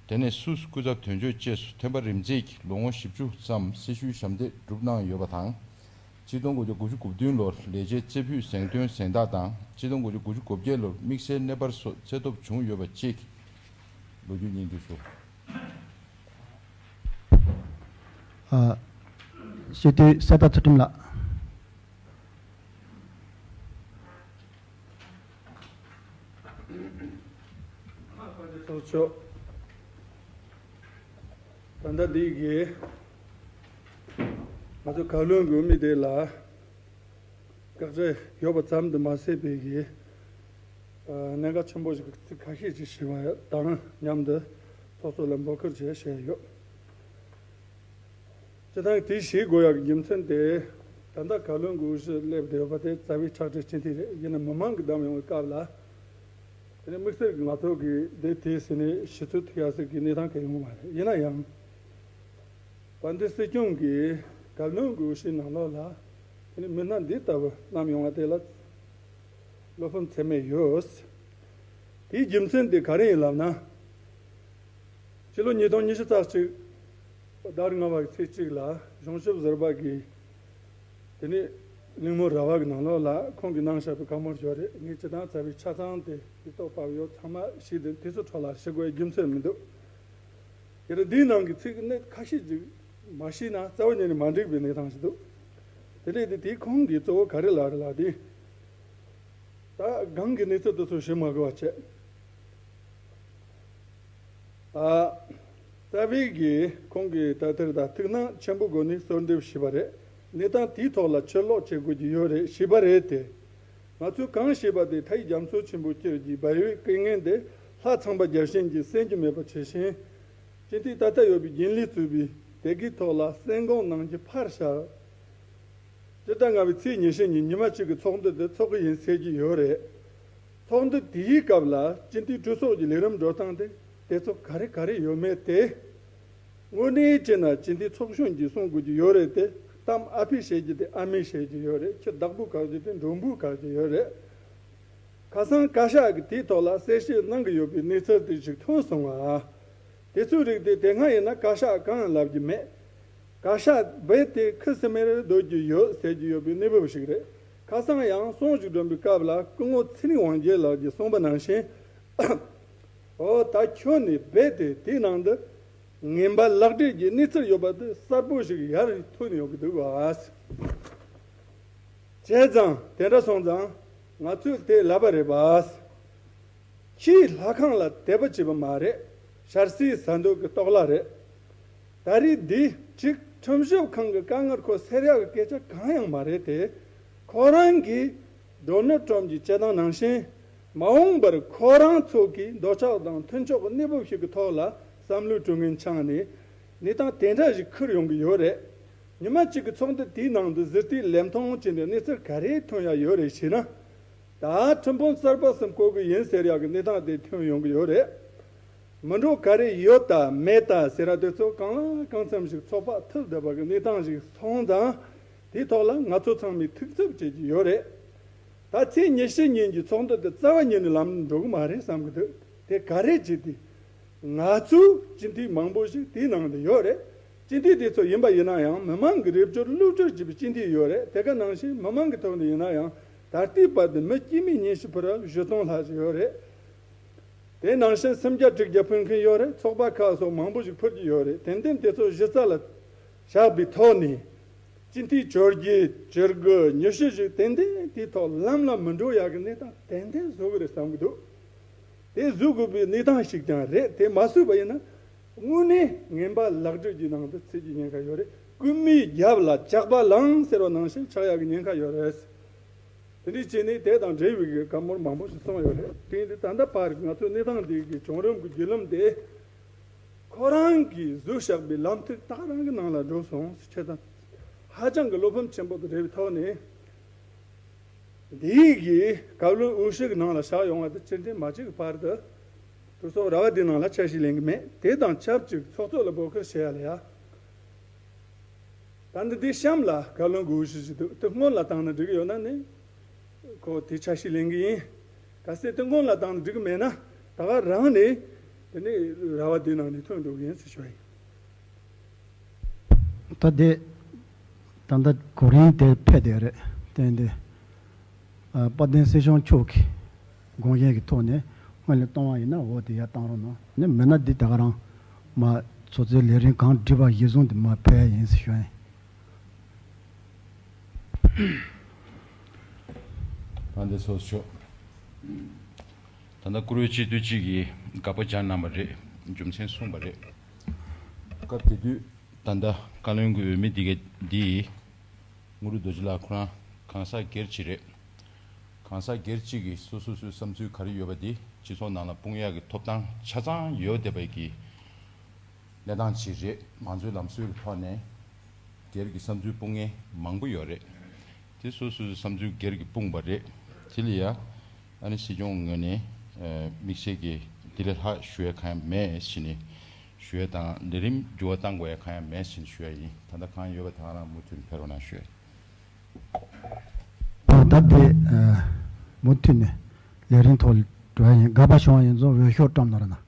དེ་ནས་སུད་སི་སྐུ་ཚབ་དོན་གཅོད་བཅས་སུ་ཐོན་པ་རིམ་འཛེགས་ཀྱིས་ལོ་ངོ་བཞི་བཅུ་ཙམ་སྲི་ཞུའི་ཞབས་འདེགས་བསྒྲུབས་གནང་ཡོད་པ་དང་། གཅིག་སྟོང་དགུ་བརྒྱ་དགུ་བཅུ་གོ་བདུན་ལོར་ལས་བྱེད་རྩེ་ཕུད་གཟེངས་ཐོན་གཟེངས་རྟགས་དང་། གཅིག་སྟོང་དགུ་བརྒྱ་དགུ་བཅུ་གོ་བརྒྱད་ལོར་དམིགས་བསལ་གནས་འཕར་སོགས་བཙལ་ཐོབ་བྱུང་ཡོད་པ་བཅས་ཀྱི་ལོ་རྒྱུས་སྙིང་བསྡུས་སུ། ཨ། སྤྱི་འཐུས་གསེར་རྟ་ཚུལ་ཁྲིམས་ལགས། ཚོགས་མཆོག་ད་ལྟ་འདི་གི་ང་ཚོ་བཀའ་བློན་གྱི་མི་དེ་ལ་སྐད་ཆ་ཡོད་པ་ཙམ་དུ་མ་ཟད་པའི་གི་གནད་འགག་ཆེན་པོ་ཞིག་ཚིག་ཁ་ཤས་ཅིག་ཞུ་བ་དང་མཉམ་དུ་ཚོགས་གཙོ་ལ་འབོད་སྐུལ་བྱས་བཤད་ཡོད། སྤྱིར་བཏང་དེ་ཞུ་དགོས་ཡག་གི་རྒྱུ་མཚན་དེ། ད་ལྟ་བཀའ་བློན་གྱི་དབུ་བཞུགས་སླེབས་བསྡད་ཡོད་པ་དེ་རྩ་བའི་ཕྲག་སྒྲིལ་སྤྱི་འཐུས་རེད། ཡིན་ན་མི་མང་གིས་བདམས་ཡོང་བའི་སྐབས་ལ། དེ་ནས་དམིགས་བསལ་གྱི་ང་ཚོ་གི་སྡེ་དེའི་ཟིན་ནས་ཞུ་ཚོད་ཐུག་ཡག་ཟེར་གྱི་གནས་སྟངས་གང་ཡང་ཡོང་མ་རེད། ཡིན་ན་ཡང་། དཔལ་ལྡན་སྲིད་སྐྱོང་གིས་བཀའ་བློན་གྱི་དབུ་བཞུགས་གནང་ལོག་ལ། དེ་ནས་མི་སྣ་འདི་ལྟ་བུ་བདམས་ཡོང་བ་དེ་ལ་བློ་ཕམ་ཚད་མེད་ཡོད། དེའི་རྒྱུ་མཚན་དེ་ག་རེ་ཡིན་ལབ་ན། ཕྱི་ལོ་ཉིས་སྟོང་ཉི་ཤུ་རྩ་གཅིག་ཟླ་ལྔ་པ་གི་ཚེས་གཅིག་ལ་གཞུང་ཞབས་ཟུར་པ་གིས། དེ་ནས་གླེང་མོལ་ར་བ་གི་ནང་ལོགས་ལ་ཁོང་གིས་གནང་བཞག་པའི་བཀའ་མོལ་ཞིག་ཡོད་རེད། ངས་སྤྱིར་བཏང་རྩ་བའི་ཆ་ཚང་དེ་ཡིག་ཐོག་ཕབ་ཡོད། ཚང་མ་ཞིག་དེ་དུས་ཚོད་འཕྲོ་བརླག་བྱེད་དགོས་རྒྱུ་མཚན་མི་འདུག་དེ་རིང་འདིའི་ནང་གི་ཚིག་གནད་ཁ་ཤས་ཅིག་མ་ཤེས་ན་རྩ་བ་ཉིད་ནས་མ་འགྲིག་པའི་གནས་སྟངས་ཤིག་འདུག་དེ་འདྲ་དེ་དེའི་ཁོང་གིས་གཙོ་བོ་ག་རེ་ལབ་རེད་ལབ་དེ། ད་སྒང་གི་གནས་ཚུལ་དེ་ཚོ་ཞུ་མ་དགོས་པ་བྱས། ཨ། རྩ་བའི་གི་ཁོང་གིས་ད་ལྟར་ད་ཐུགས་སྣང་ཆེན་པོའི་སྒོ་ནས་གསོལ་འདེབས་ཞུས་པ་རེད། གནས་སྟངས་དེའི་ཐོག་ལ་ཕྱིར་ལོག་བྱེད་དགོས་ཀྱི་ཡོད་རེད་ཞུས་པ་རེད་དེ། ང་ཚོས་གང་ཞུས་པ་དེ་མཐའ་ཡི་རྒྱ་མཚོ་ཆེན་པོ་བསྐྱོད་ཀྱི་བལ་ཡུལ་སྐད་ངན་དེ་ལྷ་ཚངས་པ་བརྒྱ་བྱིན་གྱིས་གསན་རྒྱུ་མེད་པ་བྱས་ཤིང་། སྤྱི་འཐུས་ད་ལྟ་ཡོད་པའི་རྒྱུན་ལས་གཙོས་པའི་དེ་གའི་ཐོག་ལ་གསན་དགོངས་གནང་རྒྱུ་ཕར་བཞག་སྤྱི་ཟླ་ལྔ་པའི་ཚེས་ཉི་ཤུ་ཉིན་ཉི་མ་གཅིག་གི་ཚོགས་འདུ་དེ་ཚོགས་ཀྱི་ཡིན་ཟེར་གྱི་ཡོད་རེད། ཚོགས་འདུ་དེའི་སྐབས་ལ་སྤྱི་འཐུས་གྲོས་ཚོགས་ཀྱི་ལས་རིམ་འགྲོ་སྟངས་དེ་དེ་ཚོ་ག་རེ་ག་རེ་ཡོད་མེད་དེ། དངོས་གནས་བྱས་ན་སྤྱི་འཐུས་ཚོགས་གཞོན་གྱིས་གསུང་དགོས་ཀྱི་ཡོད་རེད་དེ། གཏམ་ཨ་ཕས་བཤད་རྒྱུ་དེ་ཨ་མས་བཤད་ཀྱི་ཡོད་རེད། ཁྱི་བདག་པོས་ག་རྒྱུ་དེ་མགྲོན་པོས་ག་རྒྱུ་ཡོད་རེད། ཁ་སང་བཀའ་ཤག་གིས་དེའི་ཐོག་ལ་གསལ་བཤད་གནང་གི་ཡོད་པའི་གནས་ཚུལ་དེ་ཞིག་ཐོན་སོང་ང་། དེ་ཚོའི་རིགས་དེ་དེ་སྔ་ཡིན་ན་བཀའ་ཤག་གང་ཡང་ལབ་ཀྱི་མེད། བཀའ་ཤག་རྦད་དེ་ཁུ་སིམ་མེར་སྡོད་ཀྱི་ཡོད་ཟེར་གྱི་ཡོད་པའི་གནས་བབ་ཞིག་རེད། ཁ་སང་ཡང་གསུང་ཞིག་སྒྲོན་པའི་སྐབས་ལ་སྐུ་ངོ་ཚེ་རིང་དབང་རྒྱལ་ལགས་ཀྱིས་གསུངས་པ་ནང་བཞིན། འོ་ད་ཁྱོད་ནས་རྦད་དེ་དེའི་ནང་དུ་ངན་པ་ལག་སྦྲེལ་གྱི་གནས་ཚུལ་ཡོད་པ་དེ་གསལ་པོ་ཞིག་ཡར་ཐོན་ཡོང་གི་འདུག་བ། བྱས་ཙང་དེ་འདྲ་སོང་ཙང་ང་ཚོས་དེ་ལབ་པ་རེད་པ། ཁྱིས་ལྷ་ཁང་ལ་དད་པ་བྱེད་པ་མ་རེད། ཞར་སའི་ཟ་འདོད་ཀྱི་ལྟོགས་ལ་རེད། ད་རེས་འདི་གཅིག་ཁྲིམས་ཞིབ་ཁང་གི་དཀའ་ངལ་ཁོ་སེལ་ཡག་གི་སྐད་ཆ་གང་ཡང་མ་རེད་དེ། ཁོ་རང་གིས་ཌོ་ནལ་ཊམ་གྱིས་བྱེད་སྟངས་ནང་བཞིན། མ་འོངས་པར་ཁོ་རང་ཚོ་གིས་འདོད་ཆགས་དང་མཐུན་ཕྱོགས་ཀྱི་གནས་བབ་ཞིག་གི་ཐོག་ལ་ བསམ་བློའི་གྲོས་ངན་འཆང་ནས་གནས་སྟངས་དེ་འདྲ་ཞིག་འཁུར་ཡོང་གི་ཡོད་རེད། ཉི་མ་གཅིག་གི་ཚོགས་འདུ་དེའི་ནང་དུ་ཟུར་ལྟའི་ལམ་སྟོན་བྱས་ནས་གནས་ཚུལ་ག་རེ་ཐོན་ཡ་ཡོད་རེད་ཞེ་ན། ད་ཁྲིམས་དཔོན་གསར་པ་གསུམ་བསྐོ་གི་ཡིན་ཟེར་ཡག་གི་གནས་སྟངས་དེ་ཐོན་ཡོང་གི་ཡོད་རེད། མི་འགྲོ་ག་རེ་ཡོད་ད་མེད་ད་ཟེར་ཡ་དེ་ཚོ་གང་ལ་གང་འཚམ་ཞིག་ཚོགས་པ་ཐུབ་བསྡད་པ་གི་གནས་སྟངས་ཤིག་སོང་ཙང་། དེའི་ཐོག་ལ་ང་ཚོ་ཚང་མས་ཐུགས་འཚབ་བྱེད་ཀྱི་ཡོད་རེད། ད་ཚེས་ཉི་ཤུ་ཉིན་གྱི་ཚོགས་འདུ་དེ་རྩ་བ་ཉིད་ནས་ལམ་འགྲོ་གི་མ་རེད་བསམ་གི་འདུག་དེ་ག་རེ་བྱས་ཏེ། ང་ཚོའི་སྤྱི་འཐུས་མང་པོ་ཞིག་དེའི་ནང་དུ་ཡོད་རེད། སྤྱི་འཐུས་དེ་ཚོ་ཡིན་པ་ཡིན་ན་ཡང་མི་མང་གི་རེ་བཅོལ་བློ་བཅོལ་བྱས་པའི་སྤྱི་འཐུས་ཡོད་རེད། དེ་ག་ནང་བཞིན་མི་མང་གི་ཐོག་ནས་ཡིན་ན་ཡང་ད་ལྟའི་བར་དུ་མི་སྐྱེ་མེད་ཉི་ཤུ་ཕུལ་རབས་བཞི་སྟོང་ལྷག་ཞིག་ཡོད་རེད། དེ་ནང་བཞིན་སུམ་བརྒྱ་དྲུག་བརྒྱ་ཕུལ་མཁན་ཡོད་རེད། ཚོགས་པ་ཁག་སོགས་མང་པོ་ཞིག་ཕུལ་གྱི་ཡོད་རེད། དེ་འདྲ་དེ་ཚོ་གཞི་རྩ་ལ་བཞག་པའི་ཐོག་ནས། སྤྱི་འཐུས་བཅོ་བརྒྱད་བཅུ་དགུ་ཉི་ཤུ་ཞིག་ཏན་ཏན་དེའི་ཐོག་ལམ་ལ་མི་འགྲོ་ཡག་གི་གནས་སྟངས་ཏན་ཏན་བཟོ་གི་རེད་བསམ་གི་འདུག་དེ་བཟོ་དགོས་པའི་གནས་སྟངས་ཤིག་ཀྱང་རེད། དེ་མ་བཟོས་པ་ཡིན་ན་དངོས་གནས་ངན་པ་ལག་སྦྲེལ་གྱི་ནང་དུ་ཚུད་ཀྱི་ཉེན་ཁ་ཡོད་རེད། རྐུན་མའི་རྒྱབ་ལ་ཇག་པ་ལངས་ཟེར་བ་ནང་བཞིན་ཆགས་ཡག་གི་ཉེན་ཁ་ཡོད་རེད། དེ་འདྲའི་བྱས་ནས་དེ་དང་འབྲེལ་བའི་གི་བཀའ་མོལ་མང་པོ་ཞིག་གསུངས་ཡོད་རེད། དེ་ཡིན་དུས་ད་ལྟ་བར་ང་ཚོའི་གནས་སྟངས་འདི་གི་བྱུང་རིམ་གྱི་བརྒྱུད་ལམ་དེ། ཁོ་རང་གིས་བཟོས་བཞག་པའི་ལམ་ཐིག་ད་ག་རང་གི་ནང་ལ་འགྲོ་སོང་ཟེར་བྱས་ཙང་། ཧ་ཅང་གི་བློ་ཕམ་ཆེན་པོ་དང་འབྲེལ་བའི་ཐོག་ནས། འདིའི་གི་བཀའ་བློན་འོས་གཞི་གི་ནང་ལ་བཞག་ཡོང་བ་དེ་ཕྱིར་འཐེན་མ་བྱེད་ཀྱི་བར་དུ། དུ་སོགས་ར་བ་འདིའི་ནང་ལ་ཆ་ཤས་ལེན་གི་མེད། དེ་དང་ཆབས་ཅིག་ཚོགས་གཙོ་ལ་འབོད་སྐུལ་བྱེད་ཡ་ལ་ཡ། ད་ནི་འདི་གཤམ་ལ་བཀའ་བློན་གྱི་འོས་གཞི་ཞིག་འདུག་དེ་སྔོན་ལ་བཏང་ན་འགྲིག་གི་ཡོད་ན་ནི། ཁོ་དེ་ཆ་ཤས་ལེན་གི་ཡིན། གལ་སྲིད་དེ་སྔོན་ལ་བཏང་ན་འགྲིག་གི་མེད་ན་ད་ག་རང་ནས་དེ་ནས་ར་བ་དེའི་ནང་ནས་ཐོན་འགྲོ་གི་ཡིན་ཟེར་ཞུ་བ་ཡིན། ད་དེ་ད་ལྟ་གོ་རིམ་དེ་ཕེབས་བསྡད་རེད། བསྟན་ཏེ། ཨ། དཔལ་ལྡན་སྲིད་སྐྱོང་མཆོག་གི་དགོངས་བཞེས་ཀྱི་ཐོག་ནས་སྔོན་ལ་གཏོང་བ་ཡིན་ན་འོ་དེ་ཡར་བཏང་རོགས་གནང་། ནི་མེད་ན་འདི་ད་ག་རང་མ་ཚོགས་གཙོའི་ལས་རིམ་གང་བསྒྲིགས་པ་གཞིར་བཟུང་དུ་མ་ཕེབས་ཡ་ཡིན་ཟེར་ཞུ་ཡ་ཡིན། ད་འདི་ཚོགས་གཙོ་མཆོག་ད་ལྟ་བཀུར་འོས་སྤྱི་འཐུས་གཅིག་གིས་དགག་པ་བརྒྱབ་གནང་བ་རེད། རྒྱུ་མཚན་གསུངས་པ་རེད། སྐབས་དེ་དུས་ད་ལྟ་བཀའ་བློན་གྱི་འོས་མི་འདི་ག་འདི་དངོས་གྲུབ་རྡོ་རྗེ་ལགས་ཁོ་རང་གང་ཟག་སྒེར་གཅིག་རེད། གང་ཟག་སྒེར་གཅིག་གིས་སོ་སོ་སོའི་བསམ་ཚུལ་ག་རེ་ཡོད་པ་དེ་སྤྱི་ཚོགས་ནང་ལ་སྤུངས་ཡག་གི་ཐོབ་ཐང་ཆ་ཚང་ཡོད་བསྡད་པའི་གི་གནས་སྟངས་ཅིག་རེད། མང་གཙོའི་ལམ་སྲོལ་གྱི་ཐོག་ནས་སྒེར་གྱི་བསམ་ཚུལ་སྤུངས་མཁན་མང་པོ་ཡོད་རེད། དེ་སོ་སོའི་བསམ་ཚུལ་སྒེར་གྱིས་སྤུངས་པ་རེད། དེ་ལ་ཡ་ཨ་ནི་སྲིད་སྐྱོང་ངོས་ནས་ཨ་དམིགས་བསལ་གྱི་དེ་ལས་ལྷག་ཞུ་ཡ་གང་ཡང་མེད་ཟེར་ནས་ཞུ་ཡ་དང་། ལས་རིམ་འགྱུར་བ་གཏང་དགོས་ཡ་གང་ཡང་མེད་ཟེར་ནས་ཞུ་ཡ་ཡིན། ད་ལྟ་གང་ཡོད་པ་ད་ག་རང་མུ་མཐུད་ནས་ཕེབས་རོགས་གནང་ཞུ་ཡ་ཡིན། ཨ། ད་དེ་ཨ་མུ་མཐུད་ནས་ལས་རིམ་ཐོག་འགྲོ་ཡ་ཡིན། དགག་པ་བྱུང་བ་ཡིན་ཙང་འོས་ཤོག་བཀྲམ་གནང་རོགས་གནང་།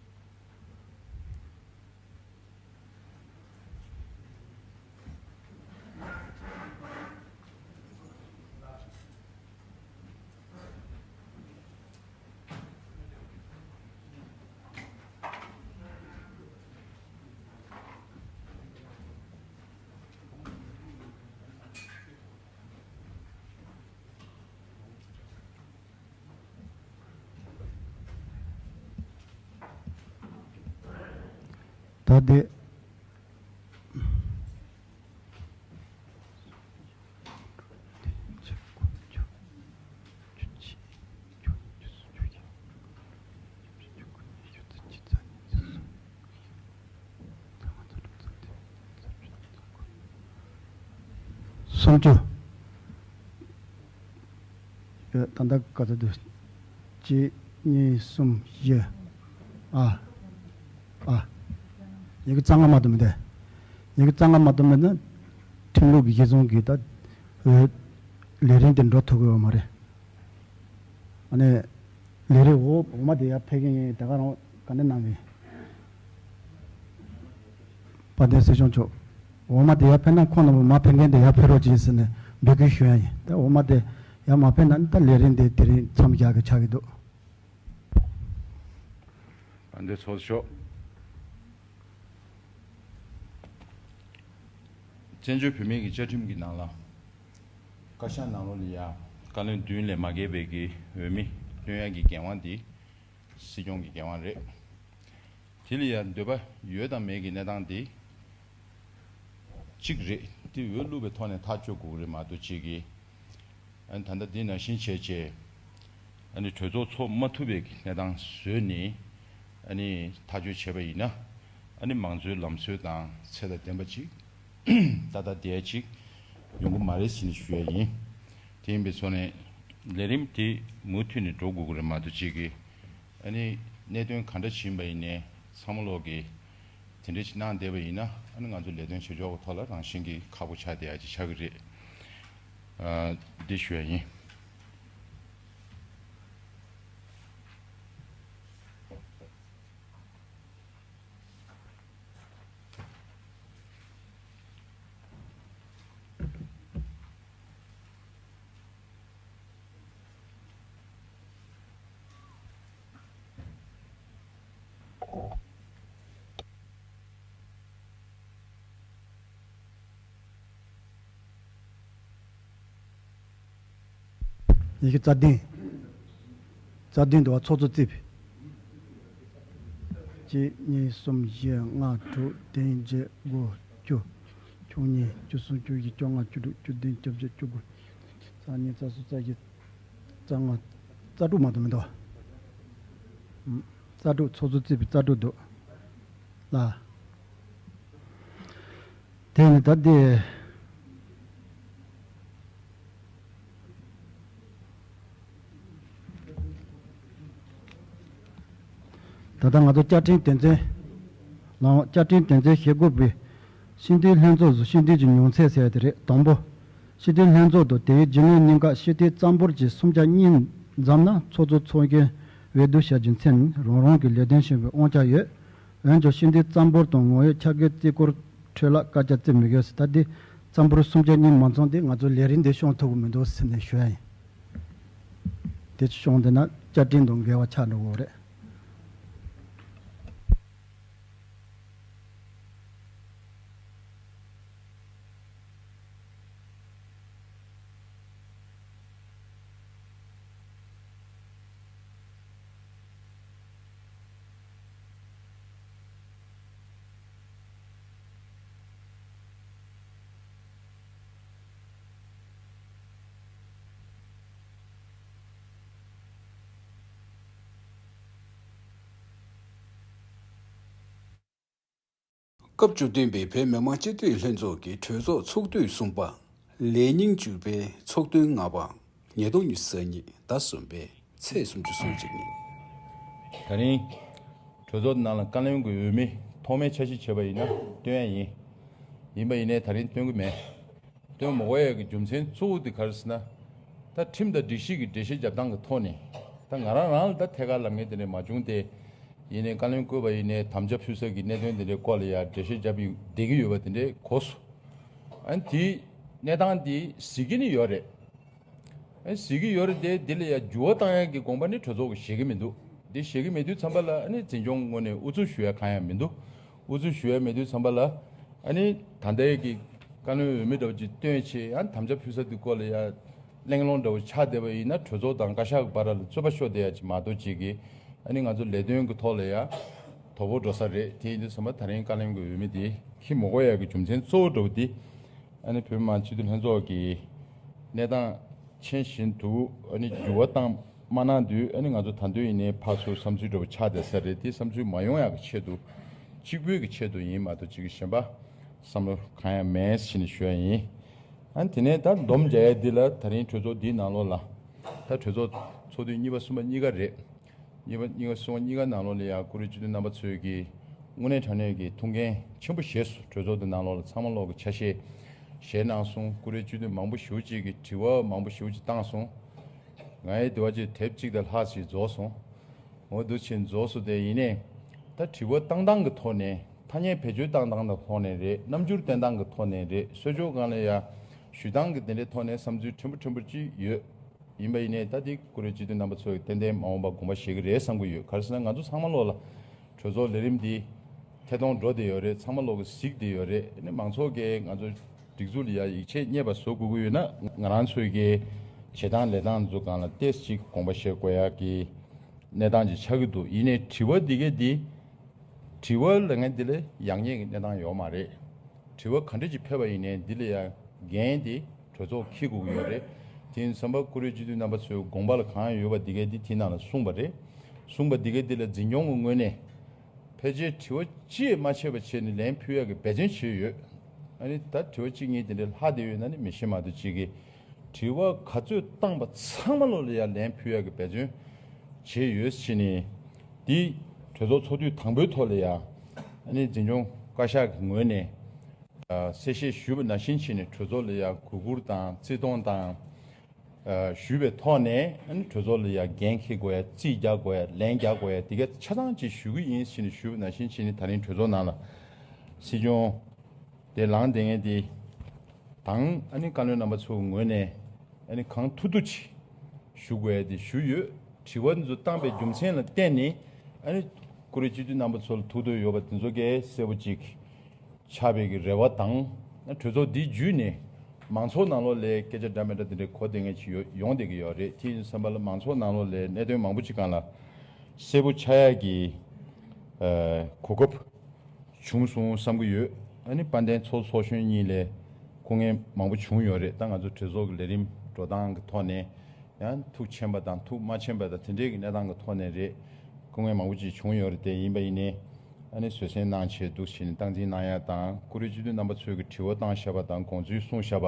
ད་དེ། སུམ་ཅུ། ཡ། ད་ལྟ་ག་ཚོད་འདུག་གཅིག་གཉིས། གསུམ། བཞི། ཨ། ཨ། ཡི་གེ་རྩ་ལྔ་མ་གཏོགས་མི་འདུག་ཡི་གེ་རྩ་ལྔ་མ་གཏོགས་མེད་ན་ཁྲིམས་ལུགས་ཀྱི་གཞི་བཟུང་གིས་ད་འོས་ལས་རིམ་དེ་འགྲོ་ཐུབ་ཀྱི་ཡོད་མ་རེད། ཨ་ནི་ལས་རིམ་འོག་འོག་མ་དེ་ཡར་ཕེབས་མཁན་ཡིན། ད་ག་རང་ག་འདྲ་གནང་གི། དཔལ་ལྡན་སྲིད་སྐྱོང་མཆོག་འོག་མ་དེ་ཡར་ཕེབས་ན་ཁོང་རྣམ་པ་མར་ཕེབས་མཁན་དེ་ཡར་ཕེབས་རོགས་གྱིས་ཟེར་ནས་འབོད་སྐུལ་ཞུ་ཡ་ཡིན། ད་འོག་མ་དེ་ཡར་མ་ཕེབས་ན་ད་ལས་རིམ་དེ་དེ་རིང་མཚམས་བཞག་གི་ཆགས་ཀྱི་འདུག་དཔལ་ལྡན་ཚོགས་གཙོ་མཆོག་བཙན་བྱོལ་བོད་མིའི་གི་བཅའ་ཁྲིམས་ཀྱི་ནང་ལ་བཀའ་ཤག་ནང་ལོགས་ལ་ཡ་བཀའ་བློན་བདུན་ལས་མ་བརྒལ་བའི་གི་འོས་མི་བཏོན་ཡ་གི་འགན་དབང་དེ་སྲིད་སྐྱོང་གི་འགན་དབང་རེད། དེ་ལ་ཡ་འདོད་པ་ཡོད་དང་མེད་ཀྱི་གནས་སྟངས་དེ་གཅིག་རེད། དེ་འོས་བླུགས་པའི་ཐོག་ནས་ཐག་གཅོད་དགོས་ཀྱི་རེད་མ་གཏོགས་གཅིག་གིས། ཨ་ནི་ད་ལྟ་འདི་ནང་བཞིན་བྱས་བྱས། ཨ་ནི་གྲོས་ཚོགས་ཚོགས་མ་ཐུབ་པའི་གནས་སྟངས་བཟོས་ནས་ཨ་ནི་ཐག་གཅོད་བྱས་པ་ཡིན་ན། ཨ་ནི་མང་གཙོའི་ལམ་སྲོལ་དང་ཚད་དང་ལྡན་པ་ཅིག་ཏག་ཏག་བསྡད་ཅིག་ཡོང་གི་མ་རེད་ཟེར་ནས་ཞུ་ཡ་ཡིན། དེ་ཡིན་པའི་ཐོག་ནས་ལས་རིམ་དེ་མུ་མཐུད་ནས་འགྲོ་དགོས་ཀྱི་རེད་མ་གཏོགས་ཅིག་གི་ཨ་ནི་གནད་དོན་ག་འདྲ་ཞིག་ཡིན་པ་ཡིན་ནའི་ཚང་མ་ལོག་གི་དེ་འདྲ་ཞིག་གནང་བསྡད་པ་ཡིན་ན་ཨ་ནི་ང་ཚོ་ལས་དོན་བྱེད་ཕྱོགས་ཀྱི་ཐོག་ལ་རང་བཞིན་གྱིས་ཁག་པོ་ཆགས་བསྡད་ཡ་ཅིག་ཆགས་ཀྱི་རེད། ཨ་འདི་ཞུ་ཡ་ཡིན། ཡི་གེ་རྩ་བདུན། རྩ་བདུན་དུ་བ་ཚོགས་གཙོ་རྩིབ། གཅིག་གཉིས་གསུམ་བཞི་ལྔ་དྲུག་བདུན་བརྒྱད་དགུ་བཅུ། བཅུ་གཉིས་བཅུ་གསུམ་བཅུ་བཞི་བཅོ་ལྔ་བཅུ་དྲུག་བཅུ་བདུན་བཅོ་བརྒྱད་བཅུ་དགུ། རྩ་གཉིས་རྩ་གསུམ་རྩ་བཞི་རྩ་ལྔ། རྩ་དྲུག་མ་གཏོགས་མི་འདུག་བ། རྩ་དྲུག་ཚོགས་གཙོ་རྩིབ་པའི་རྩ་དྲུག་འདུག་ལ། དེ་ནི་ད་ལྟའི་ད་ལྟ་ང་ཚོ་བཅའ་ཁྲིམས་དོན་ཚན། ལའང་བཅའ་ཁྲིམས་དོན་ཚན་ཞེ་དགུ་པའི་སྤྱི་འཐུས་ལྷན་ཚོགས་སུ་སྤྱི་འཐུས་ཀྱི་ཉུང་ཚད་ཟེར་ཡ་དེ་རེད། དང་པོ། སྤྱི་འཐུས་ལྷན་ཚོགས་དུ་དེའི་རྒྱུན་ལས་གཉིས་ཀ་སྤྱི་འཐུས་རྩ་འབོར་གྱི་སུམ་ཆ་གཉིས་འཛོམས་ན་ཚོགས་གཙོ་ཚོགས་མཁན་འོས་བསྡུ་བྱ་རྒྱུ་མཚན་ནི་རང་རང་གི་ལས་དོན་བྱེད་པའི་དབང་ཆ་ཡོད། འོན་ཀྱང་སྤྱི་འཐུས་རྩ་འབོར་དང་ངོ་ཡོད་ཁྱབ་འགལ་རྩིས་སྐོར་འཕྲོས་ལ་བཀའ་རྒྱ་བརྩི་མི་དགོས་ཟེར། ད་འདི་རྩ་འབོར་སུམ་ཆ་གཉིས་མ་འཛོམས་དེ་ང་ཚོ་ལས་རིམ་འདི་སྐྱོང་ཐུབ་ཀྱི་མི་འདུག་ཟེར་ནས་ཞུ་ཡ་ཡིན། དེ་ཅི་སྐྱོང་བསྡད་ན་བཅའ་ཁྲིམས་དང་འགལ་བ་ཆགས་འགྲོ་གི་རེད། སྐབས་བཅུ་བདུན་པའི་བོད་མི་མང་སྤྱི་འཐུས་ལྷན་ཚོགས་ཀྱི་གྲོས་ཚོགས་ཚོགས་དུས་གསུམ་པ། ལས་ཉིན་བཅུ་པའི་ཚོགས་ཐུན་ལྔ་པ། ཉིས་སྟོང་ཉི་ཤུ་རྩ་གཉིས་ཟླ་གསུམ་པའི་ཚེས་སུམ་ཅུ་སོ་གཅིག་ཉིན། ད་རིང་གྲོས་ཚོགས་ནང་ལ་བཀའ་བློན་གྱི་འོས་མི་ཐོག་མའི་འཆར་གཞི་བྱས་པ་ཡིན་ན་བཏོན་ཡ་ཡིན། ཡིན་པ་ཡིན་ནའི་ད་རིང་བཏོན་གྱི་མེད། བཏོན་མ་དགོས་ཡ་གི་རྒྱུ་མཚན་གཙོ་བོ་དེ་ག་རེ་ཟེར་ན། ད་ཁྲིམས་དང་སྒྲིག་གཞི་གི་འགྲེལ་བཤད་རྒྱབ་སྟངས་ཀྱི་ཐོག་ནས་ད་ང་རང་རང་ལ་ད་ཐད་ཀར་ལབ་མཁན་དེ་འདྲ་མ་བྱུང་སྟེ། ཡིན་ནའི་བཀའ་བློན་བསྐོས་པ་ཡིན་ནའི་དམ་བཅའ་ཕུལ་ས་གི་གནད་དོན་དེ་འདྲའི་སྐོར་ལ་ཡ་འགྲེལ་བཤད་རྒྱབ་ཡོད་བསྡད་ཀྱི་ཡོད་པ་དེ་འདྲའི་གོ་སོང་། ཨ་ནི་དེའི་གནས་སྟངས་དེ་གཟིགས་ཀྱི་ནི་ཡོད་རེད། ཨ་ནི་གཟིགས་ཀྱི་ཡོད་རེད་དེ་དེ་ལ་ཡ་འགྱུར་བ་བཏང་ཡ་གི་དགོངས་པ་ནི་གྲོས་ཚོགས་ཀྱིས་བཞེས་ཀྱི་མི་འདུག་དེ་བཞེས་ཀྱི་མེད་དུས་ཙམ་པ་ལ་ཨ་ནི་འཛིན་སྐྱོང་ངོས་ནས་ཨུ་ཚུགས་ཞུ་ཡ་གང་ཡང་མི་འདུག་ཨུ་ཚུགས་ཞུ་ཡ་མེད་དུས་ཙམ་པ་ལ་ཨ་ནི་ད་ལྟའི་གི་བཀའ་བློན་འོས་མི་འདྲ་བོ་ཅིག་བཏོན་བྱས་ཨ་ནི་དམ་བཅའ་ཕུལ་ས་དེ་སྐོར་ལ་ཡ་གླེང་སློང་འདྲ་བོ་ཆགས་བསྡད་པ་ཡིན་ན་གྲོས་ཚོགས་དང་བཀའ་ཤག་གི་བར་ལ་རྩོད་པ་ཤོར་བསྡད་ཡ་ཅིག་མ་གཏོགས་ཅིག་གི་ཨ་ནི་ང་ཚོ་ལས་དོན་གི་ཐོག་ལ་ཡ་དོ་ཕོག་འགྲོ་ས་རེད། དེ་ཡིན་དུས་ཙམ་པ་ད་རིང་བཀའ་བློན་གི་འོས་མི་དེ་ཁྱི་མི་དགོས་ཡ་གི་རྒྱུ་མཚན་གཙོ་བོ་འདྲ་བོ་དེ་ཨ་ནི་བོད་མི་མང་སྤྱི་འཐུས་ལྷན་ཚོགས་ཀྱི་གནས་སྟངས་ཆེན་བཞིན་དུ་ཨ་ནི་འགྱུར་བ་བཏང་མ་གནང་དུས་ཨ་ནི་ང་ཚོ་ད་དུང་ཡིན་ནའི་ཕར་ཚུར་བསམ་ཚུལ་འདྲ་བོ་ཆགས་བསྡད་ས་རེད། དེ་བསམ་ཚུལ་མ་ཡོང་ཡག་གི་ཆེད་དུ་གཅིག་པུའི་གི་ཆེད་དུ་ཡིན་མ་གཏོགས་གཅིག་གི་གཞན་པ་བསམ་བློ་གང་ཡང་མེད་ཟེར་ནས་ཞུ་ཡ་ཡིན། ཨ་ནི་དེ་ནས་ད་སྡོམ་རྒྱག་ཡ་འདི་ལ་ད་རིང་གྲོས་ཚོགས་འདིའི་ནང་ལོགས་ལ་ད་གྲོས་ཚོགས་ཚོགས་དུས་གཉིས་པ་གསུམ་པ་གཉིས་ཀ་རེད། གཉིས་པ་གཉིས་ཀ་གསུམ་པ་གཉིས་ཀ་ནང་ལོགས་ལ་ཡང་བཀུར་འོས་སྤྱི་འཐུས་རྣམ་པ་ཚོས་ཀྱིས་དངོས་གནས་དྲང་གནས་ཀྱི་ཐུགས་འགན་ཆེན་པོ་བཞེས་སོང་། གྲོས་ཚོགས་འདི་ནང་ལོགས་ལ་ཚང་མ་ལོག་གི་ཆ་ཤས་བཞེས་གནང་སོང་། བཀུར་འོས་སྤྱི་འཐུས་མང་པོ་ཞེ་པོ་ཅིག་གིས་དྲི་བ་མང་པོ་ཞེ་པོ་ཅིག་བཏང་སོང་། ང་ཡི་དེ་བ་ཅིག་དེབ་གཅིག་དང་ལྷག་ཅིག་རྫོགས་སོང་། འོ་འདུག་ཕྱིན་རྫོགས་སོང་། དེ་ཡིན་ནའི་ད་དྲི་བ་བཏང་སྟངས་ཀྱི་ཐོག་ནས་ཐ་སྙད་བེད་སྤྱོད་བཏང་སྟངས་ཀྱི་ཐོག་ནས་རེད། རྣམ་འགྱུར་བསྟན་སྟངས་ཀྱི་ཐོག་ནས་རེད། གསོལ་ཇོག་སྒང་ལ་ཡ་ཞུ་སྟངས་ཀྱི་དེ་འདྲའི་ཐོག་ནས་བསམ་ཚུལ་ཕྲན་བུ་ཕྲན་བུ་ཅིག་ཡོད། ཡིན་པ་ཡིན་ནའི་ད་ལྟའི་བཀུར་འོས་སྤྱི་འཐུས་རྣམ་པ་ཚོས་ཏན་ཏན་མ་འོངས་པ་དགོངས་པ་བཞེས་ཀྱི་རེད་བསམ་གྱི་ཡོད། ག་རེ་ཟེར་ན་ང་ཚོ་ཚང་མ་ལོག་ལ་གྲོས་ཚོགས་ལས་རིམ་འདི་ཐད་གཏོང་འགྲོ་བསྡད་ཡོད་རེད། ཚང་མ་ལོག་གིས་གཟིགས་བསྡད་ཡོད་རེད། ཨ་ནི་མང་ཚོགས་ཀྱིས་ང་ཚོ་སྒྲིག་འཛུགས་ལ་ཡ་ཡིད་ཆེས་རྙེད་པ་བཟོ་དགོས་ཀྱི་ཡོད་ན་ང་རང་ཚོའི་གི་བྱེད་སྟངས་ལས་སྟངས་ཚོ་སྒང་ལ་ཏོག་ཙམ་ཅིག་དགོངས་པ་བཞེས་དགོས་ཡག་གི་གནས་སྟངས་ཅིག་ཆགས་ཀྱི་འདུག་ཡིན་ནའི་དྲི་བ་འདི་གས་འདི་དྲི་བ་ལབ་མཁན་འདི་ལ་ཡག་ཉེས་ཀྱི་གནས་སྟངས་ཡོད་མ་རེད། དྲི་བ་ག་འདྲ་ཅིག་ཕེབས་པ་ཡིན་ནའི་འདི་ལ་ཡང་འགན་དེ་གྲོས་ཚོགས་འཁྱེར་དགོས་ཀྱི་ཡོད་རེད། དེ་ཡིན་དུས་ཙམ་པ་བཀུར་འོས་སྤྱི་འཐུས་རྣམ་པ་ཚོའི་དགོངས་པ་ལ་གང་ཡོད་པ་འདི་གས་འདི་དེའི་ནང་ལ་གསུངས་པ་རེད། གསུངས་པ་འདི་གས་འདི་ལ་འཛིན་སྐྱོང་གི་ངོས་ནས་ ཕལ་ཆེར་དྲི་བ་གཅིག་མ་ཆད་པ་བྱས་ནས་ལན་ཕུལ་ཡག་གི་འབད་བརྩོན་བྱས་ཡོད། ཨ་ནི་ད་དྲི་བ་གཅིག་གཉིས་དེ་འདྲའི་ལྷག་བསྡད་ཡོད་ན་ནི་མི་ཤེས་མ་གཏོགས་གཅིག་གིས་དྲི་བ་ག་ཚོད་བཏང་པ་ཚང་མ་ལོ་ལ་ཡང་ལན་ཕུལ་ཡག་གི་འབད་བརྩོན་བྱས་ཡོད་ཕྱིན་ནས། འདི་གྲོས་ཚོགས་ཚོགས་དུས་དང་པོའི་ཐོག་ལ་ཡང་ཨ་ནི་འཛིན་སྐྱོང་བཀའ་ཤག་གི་ངོས་ནས་གསལ་བཤད་ཞུས་པ་ནང་བཞིན་བྱས་ནས་གྲོས་ཚོགས་ལ་ཡང་གུས་བཀུར་དང་བརྩི་མཐོང་དང་། ཞུས་པའི་ཐོག་ནས་ཨ་ནི་གྲོས་ཚོགས་ལ་ཡང་འགན་འཁྱེར་དགོས་ཡ། རྩིས་རྒྱག་དགོས་ཡ། ལན་རྒྱག་དགོས་ཡ། དེ་ག་ཆ་ཚང་ཅིག་ཞུ་གི་ཡིན་ཟེར་ནས་ཞུས་པ་ནང་བཞིན་བྱས་ནས་ད་རིང་གྲོས་ཚོགས་ནང་ལ་སྲིད་སྐྱོང་དེ་ལངས་བསྡད་མཁན་དེ་དང་ཨ་ནི་བཀའ་བློན་རྣམ་པ་ཚོའི་ངོས་ནས་ཨ་ནི་གང་ཐུབ་ཐུབ་ཅིག་ཞུ་དགོས་ཡ་དེ་ཞུས་ཡོད། དྲི་བ་འདི་ཚོ་བཏང་པའི་རྒྱུ་མཚན་ལ་བརྟེན་ནས་ཨ་ནི་བཀུར་འོས་སྤྱི་འཐུས་རྣམ་པ་ཚོ་ལ་ཐུགས་འདོད་ཡོད་པ་དེ་ཚོ་གས་གསལ་པོ་ཅིག་ཆགས་པའི་གི་རེ་བ་དང་། གྲོས་ཚོགས་འདི་བརྒྱུད་ནས་མང་ཚོགས་ནང་ལོགས་ལ་སྐད་ཆ་འདྲ་མི་འདྲ་དེ་འདྲའི་གོ་བདེ་ངེས་ཅིག་ཡོ་ཡོང་བསྡད་ཀྱི་ཡོད་རེད། དེ་ཡིན་བསམ་པ་ལ་མང་ཚོགས་ནང་ལོགས་ལ་གནད་དོན་མང་པོ་ཅིག་སྒང་ལ་གསལ་པོ་ཆགས་ཡག་གི་ཨ་གོ་སྐབས་བྱུང་སོང་བསམ་གྱི་ཡོད། ཨ་ནི་དཔལ་ལྡན་ཚོགས་གཙོ་ཚོགས་གཞོན་གཉིས་ལ་སྐུ་ངལ་མང་པོ་བྱུང་ཡོད་རེད། ད་ང་ཚོ་གྲོས་ཚོགས་ཀྱི་ལས་རིམ་འགྲོ་སྟངས་ཀྱི་ཐོག་ནས། ཡང་ཐུགས་ཕྱིན་པ་དང་ཐུགས་མ་ཕྱིན་པ་དང་དེ་འདྲའི་གི་གནས་སྟངས་ཀྱི་ཐོག་ནས་རེད། སྐུ་ངལ་མང་པོ་ཅིག་བྱུང་ཡོད་རེད། དེ་ཡིན་པ་ཡིན་ནའི་ཨ་ནི་བཟོད་བསྲན་གནང་བྱས་འདུག་བྱས་ནས་སྟངས་འཛིན་གནང་ཡ་དང་། བཀུར་འོས་སྤྱི་འཐུས་རྣམ་པ་ཚོས་ཀྱི་དྲི་བ་བཏང་བཞག་པ་དང་དགོངས་ཚུལ་གསུངས་བཞག་པ་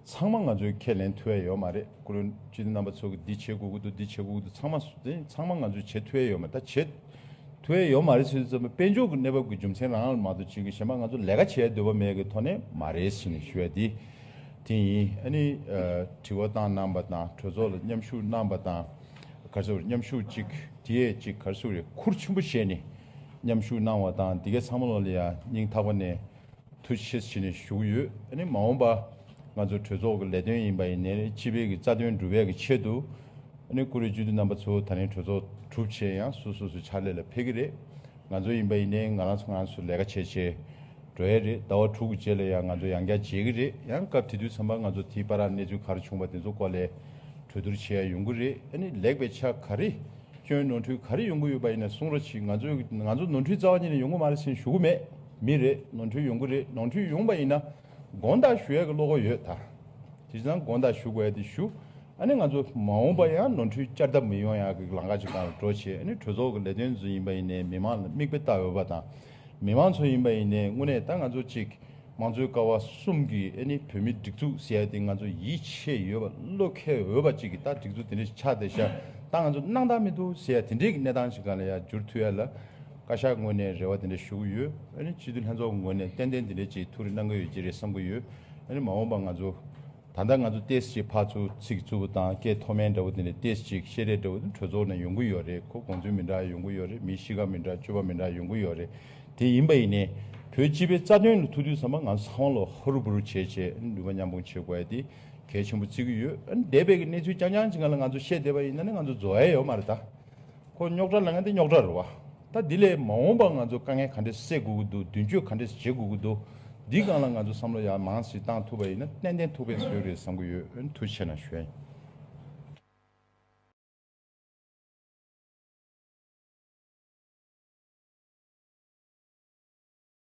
ཚང་མ་ང་ཚོས་ཁས་ལེན་ཐུབ་ཡ་ཡོད་མ་རེད། བཀུར་འོས་སྤྱི་འཐུས་རྣམ་པ་ཚོ་གི་འདི་བྱེད་དགོས་ཀྱི་འདུག་འདི་བྱེད་དགོས་ཀྱི་འདུག་ཚང་མ་དེ་ཚང་མ་ང་ཚོས་བྱེད་ཐུབ་ཡ་ཡོད་མ་རེད། ད་བྱེད་ཐུབ་ཡ་ཡོད་མ་རེད་ཟེར་དུས་ཙམ་པ་དཔལ་འབྱོར་གྱི་གནས་བབ་ཀྱི་རྒྱུ་མཚན་རང་ལ་མ་གཏོགས་ཅིག་གི་གཞན་པ་ང་ཚོ་ལས་ཀ་བྱེད་ཡ་འདོད་པ་མེད་ཀྱི་ཐོག་ནས་མ་རེད་ཟེར་ནས་ཞུ་ཡ་འདི་དེ་ཡིན། ཨ་ནི་ཨ་དྲི་བ་བཏང་གནང་པ་དང་གྲོས་ཚོགས་ལ་མཉམ་ཞུགས་གནང་པ་དང་། ག་རེ་ཟེར་མཉམ་ཞུགས་ཅིག་དེ་ཡས་ཅིག་ག་རེ་ཟེར་རེད། ཁུར་ཆེན་པོ་བཞེས་ནས་མཉམ་ཞུགས་གནང་བ་དང་། འདི་གའི་ཚང་མ་ལོ་ལ་ཡ་སྙིང་ཐག་པ་ནས་ཐུགས་རྗེ་ཆེ་ཟེར་ནས་ཞུ་གི་ཡོད། ཨ་ནི་མ་འོངས་པ་ང་ཚོ་གྲོས་ཚོགས་ཀྱི་ལས་དོན་ཡིན་པ་ཡིན་ནའི་སྤྱི་པའི་གི་རྩ་དོན་སྒྲུབ་ཡས་ཀྱི་ཆེད་དུ། ཨ་ནི་བཀུར་འོས་སྤྱི་འཐུས་རྣམ་པ་ཚོ་ད་རིང་གྲོས་ཚོགས་གྲུབ་བྱས་ཡང་སོ་སོ་སོའི་ཕྱག་ལས་ལ་ཕེབས་ཀྱི་རེད། ང་ཚོ་ཡིན་པ་ཡིན་ནའི་ང་རང་ཚོ་ང་རང་ཚོ་ལས་ཀ་བྱས་བྱས་འགྲོ་ཡས་རེད། ཟླ་བ་དྲུག་གི་རྗེས་ལ་ཡང་ང་ཚོ་ཡང་བསྐྱར་མཇལ་གྱི་རེད། ཡང་སྐབས་དེ་དུས་ཙམ་པ་ང་ཚོ་དེའི་བར་གནས་ཚུལ་ག་རེ་བྱུང་བ་དེ་ཚོ་སྐོར་ལ་གྲོས་བསྡུར་བྱེད་ཡ་ཡོང་གི་རེད། ཨ་ནི་ལེགས་པའི་ཆ་ག་རེ། སྐྱོན་ནོར་འཁྲུལ་ག་རེ་ཡོང་གི་ཡོད་པ་ཡིན་ན་གསུང་རོགས་གྱིས། ང་ཚོས་ང་ཚོ་ནོར་འཁྲུལ་རྩ་བ་ཉིད་ནས་ཡོང་གི་མ་རེད་ཟེར་ནས་ཞུ་གི་མེད། མི་རེད། ནོར་འཁྲུལ་ཡོང་གི་རེད། ནོར་འཁྲུལ་ཡོང་པ་ཡིན་ན་དགོངས་དག་ཞུ་ཡ་གི་བློ་ཁོག་ཡོད་ད། དེ་ཙང་དགོངས་དག་ཞུ་དགོས་ཡ་དེ་ཞུ། ཨ་ནི་ང་ཚོ་མ་འོངས་པ་ཡང་ནོར་འཁྲུལ་བསྐྱར་ལྡབ་མི་ཡོང་ཡ་གི་ལམ་ཁ་ཅིག་སྒང་ལ་འགྲོ་བྱས། ཨ་ནི་གྲོས་ཚོགས་ཀྱི་ལས་དོན་ཚོ་ཡིན་པ་ཡིན་ནའི་མི་མང་ལ་མིག་དཔེ་ལྟ་འོས་པ་དང་། མི་མང་ཚོ་ཡིན་པ་ཡིན་ནའི་དངོས་གནས་ད་ང་ཚོ་ཅིག་དམངས་གཙོའི་ཀ་བ་གསུམ་གྱི་ཨ་ནི་བོད་མིའི་སྒྲིག་འཛུགས་ཟེར་ཡ་དེ་ང་ཚོ་ཡིད་ཆེས་ཡོད་པ་བློ་འཁེལ་འོས་པ་ཅིག་གི་ད་སྒྲིག་འཛུགས་དེ་འདྲ་ཞིག་ཆགས་བསྡད་ཤག་ད་ང་ཚོ་སྣང་དག་མི་འདུག་ཟེར་ཡ་དེ་འདྲའི་གི་གནས་སྟངས་ཤིག་སྒང་ལ་ཡ་འགྱུར་ཐུབ་ཡ་ལ་བཀའ་ཤག་ངོས་ནས་རེ་བ་དེ་འདྲ་ཞུ་གི་ཡོད། ཨ་ནི་སྤྱི་འཐུས་ལྷན་ཚོགས་ངོས་ནས་ཏན་ཏན་དེ་འདྲ་ཅིག་ཐུགས་རེ་གནང་གི་ཡོད་ཀྱི་རེད་བསམ་གི་ཡོད། ཨ་ནི་མ་འོངས་པ་ང་ཚོ་ད་ལྟ་ང་ཚོ་ཏོག་ཙམ་ཅིག་ཕར་ཚུར་ཚིག་རྩུབ་པོ་དང་སྐད་མཐོ་དམན་འདྲ་བོ་དེ་འདྲ་ཏོག་ཙམ་ཅིག་བཤད་རེས་འདྲ་བོ་དེ་གྲོས་ཚོགས་ནང་ཡོང་གི་ཡོད་རེད། ཁོ་དགོངས་ཚུལ་མི་འདྲ་ཡོང་གི་ཡོད་རེད། མི་གཤིས་ཀ་མི་འདྲ་སྤྱོད་པ་མི་འདྲ་ཡོང་གི་ཡོད་རེད། དེ་ཡིན་པ་ཡིན་ནའི་བོད་སྤྱི་པའི་རྩ་དོན་ལ་ཐུག་དུས་ཙམ་པ་ང་ཚོ་ཚང་མ་ལོ་ཧ་རུ་བུ་རུ་བྱས་བྱས་ནུས་པ་མཉམ་སྤུངས་བྱེད་དགོས་ཡ་དེ་གལ་ཆེན་པོ་བརྩི་གི་ཡོད། ཨ་ནི་འདས་པའི་གི་གནས་ཚུལ་རྐྱང་རྐྱང་ཅིག་སྒང་ལ་ང་ཚོ་བཤད་བསྡད་པ་ཡིན་ན་ནི་ང་ཚོ་རྫོགས་ཡ་ཡོད་མ་རེད་ད། ཁོ་རྙོག་དྲ་ལབ་མཁན་དེ་རྙོག་དྲ་རེད་བ། ད་འདི་ལས་མ་འོངས་པ་ང་ཚོ་དཀའ་ངལ་ག་འདྲས་སེལ་དགོས་ཀྱི་འདུག་མདུན་སྐྱོད་ག་འདྲས་བྱེད་དགོས་ཀྱི་འདུག་འདི་སྒང་ལ་ང་ཚོ་བསམ་བློ་ཡར་མང་ཞིག་བཏང་ཐུབ་པ་ཡིན་ན་ཏན་ཏན་ཐུགས་ཕན་གསོས་རེད་བསམ་གྱི་ཡོད། ཨ་ནི་ཐུགས་རྗེ་ཆེ་གནང་ཞུ་ཡ་ཡིན།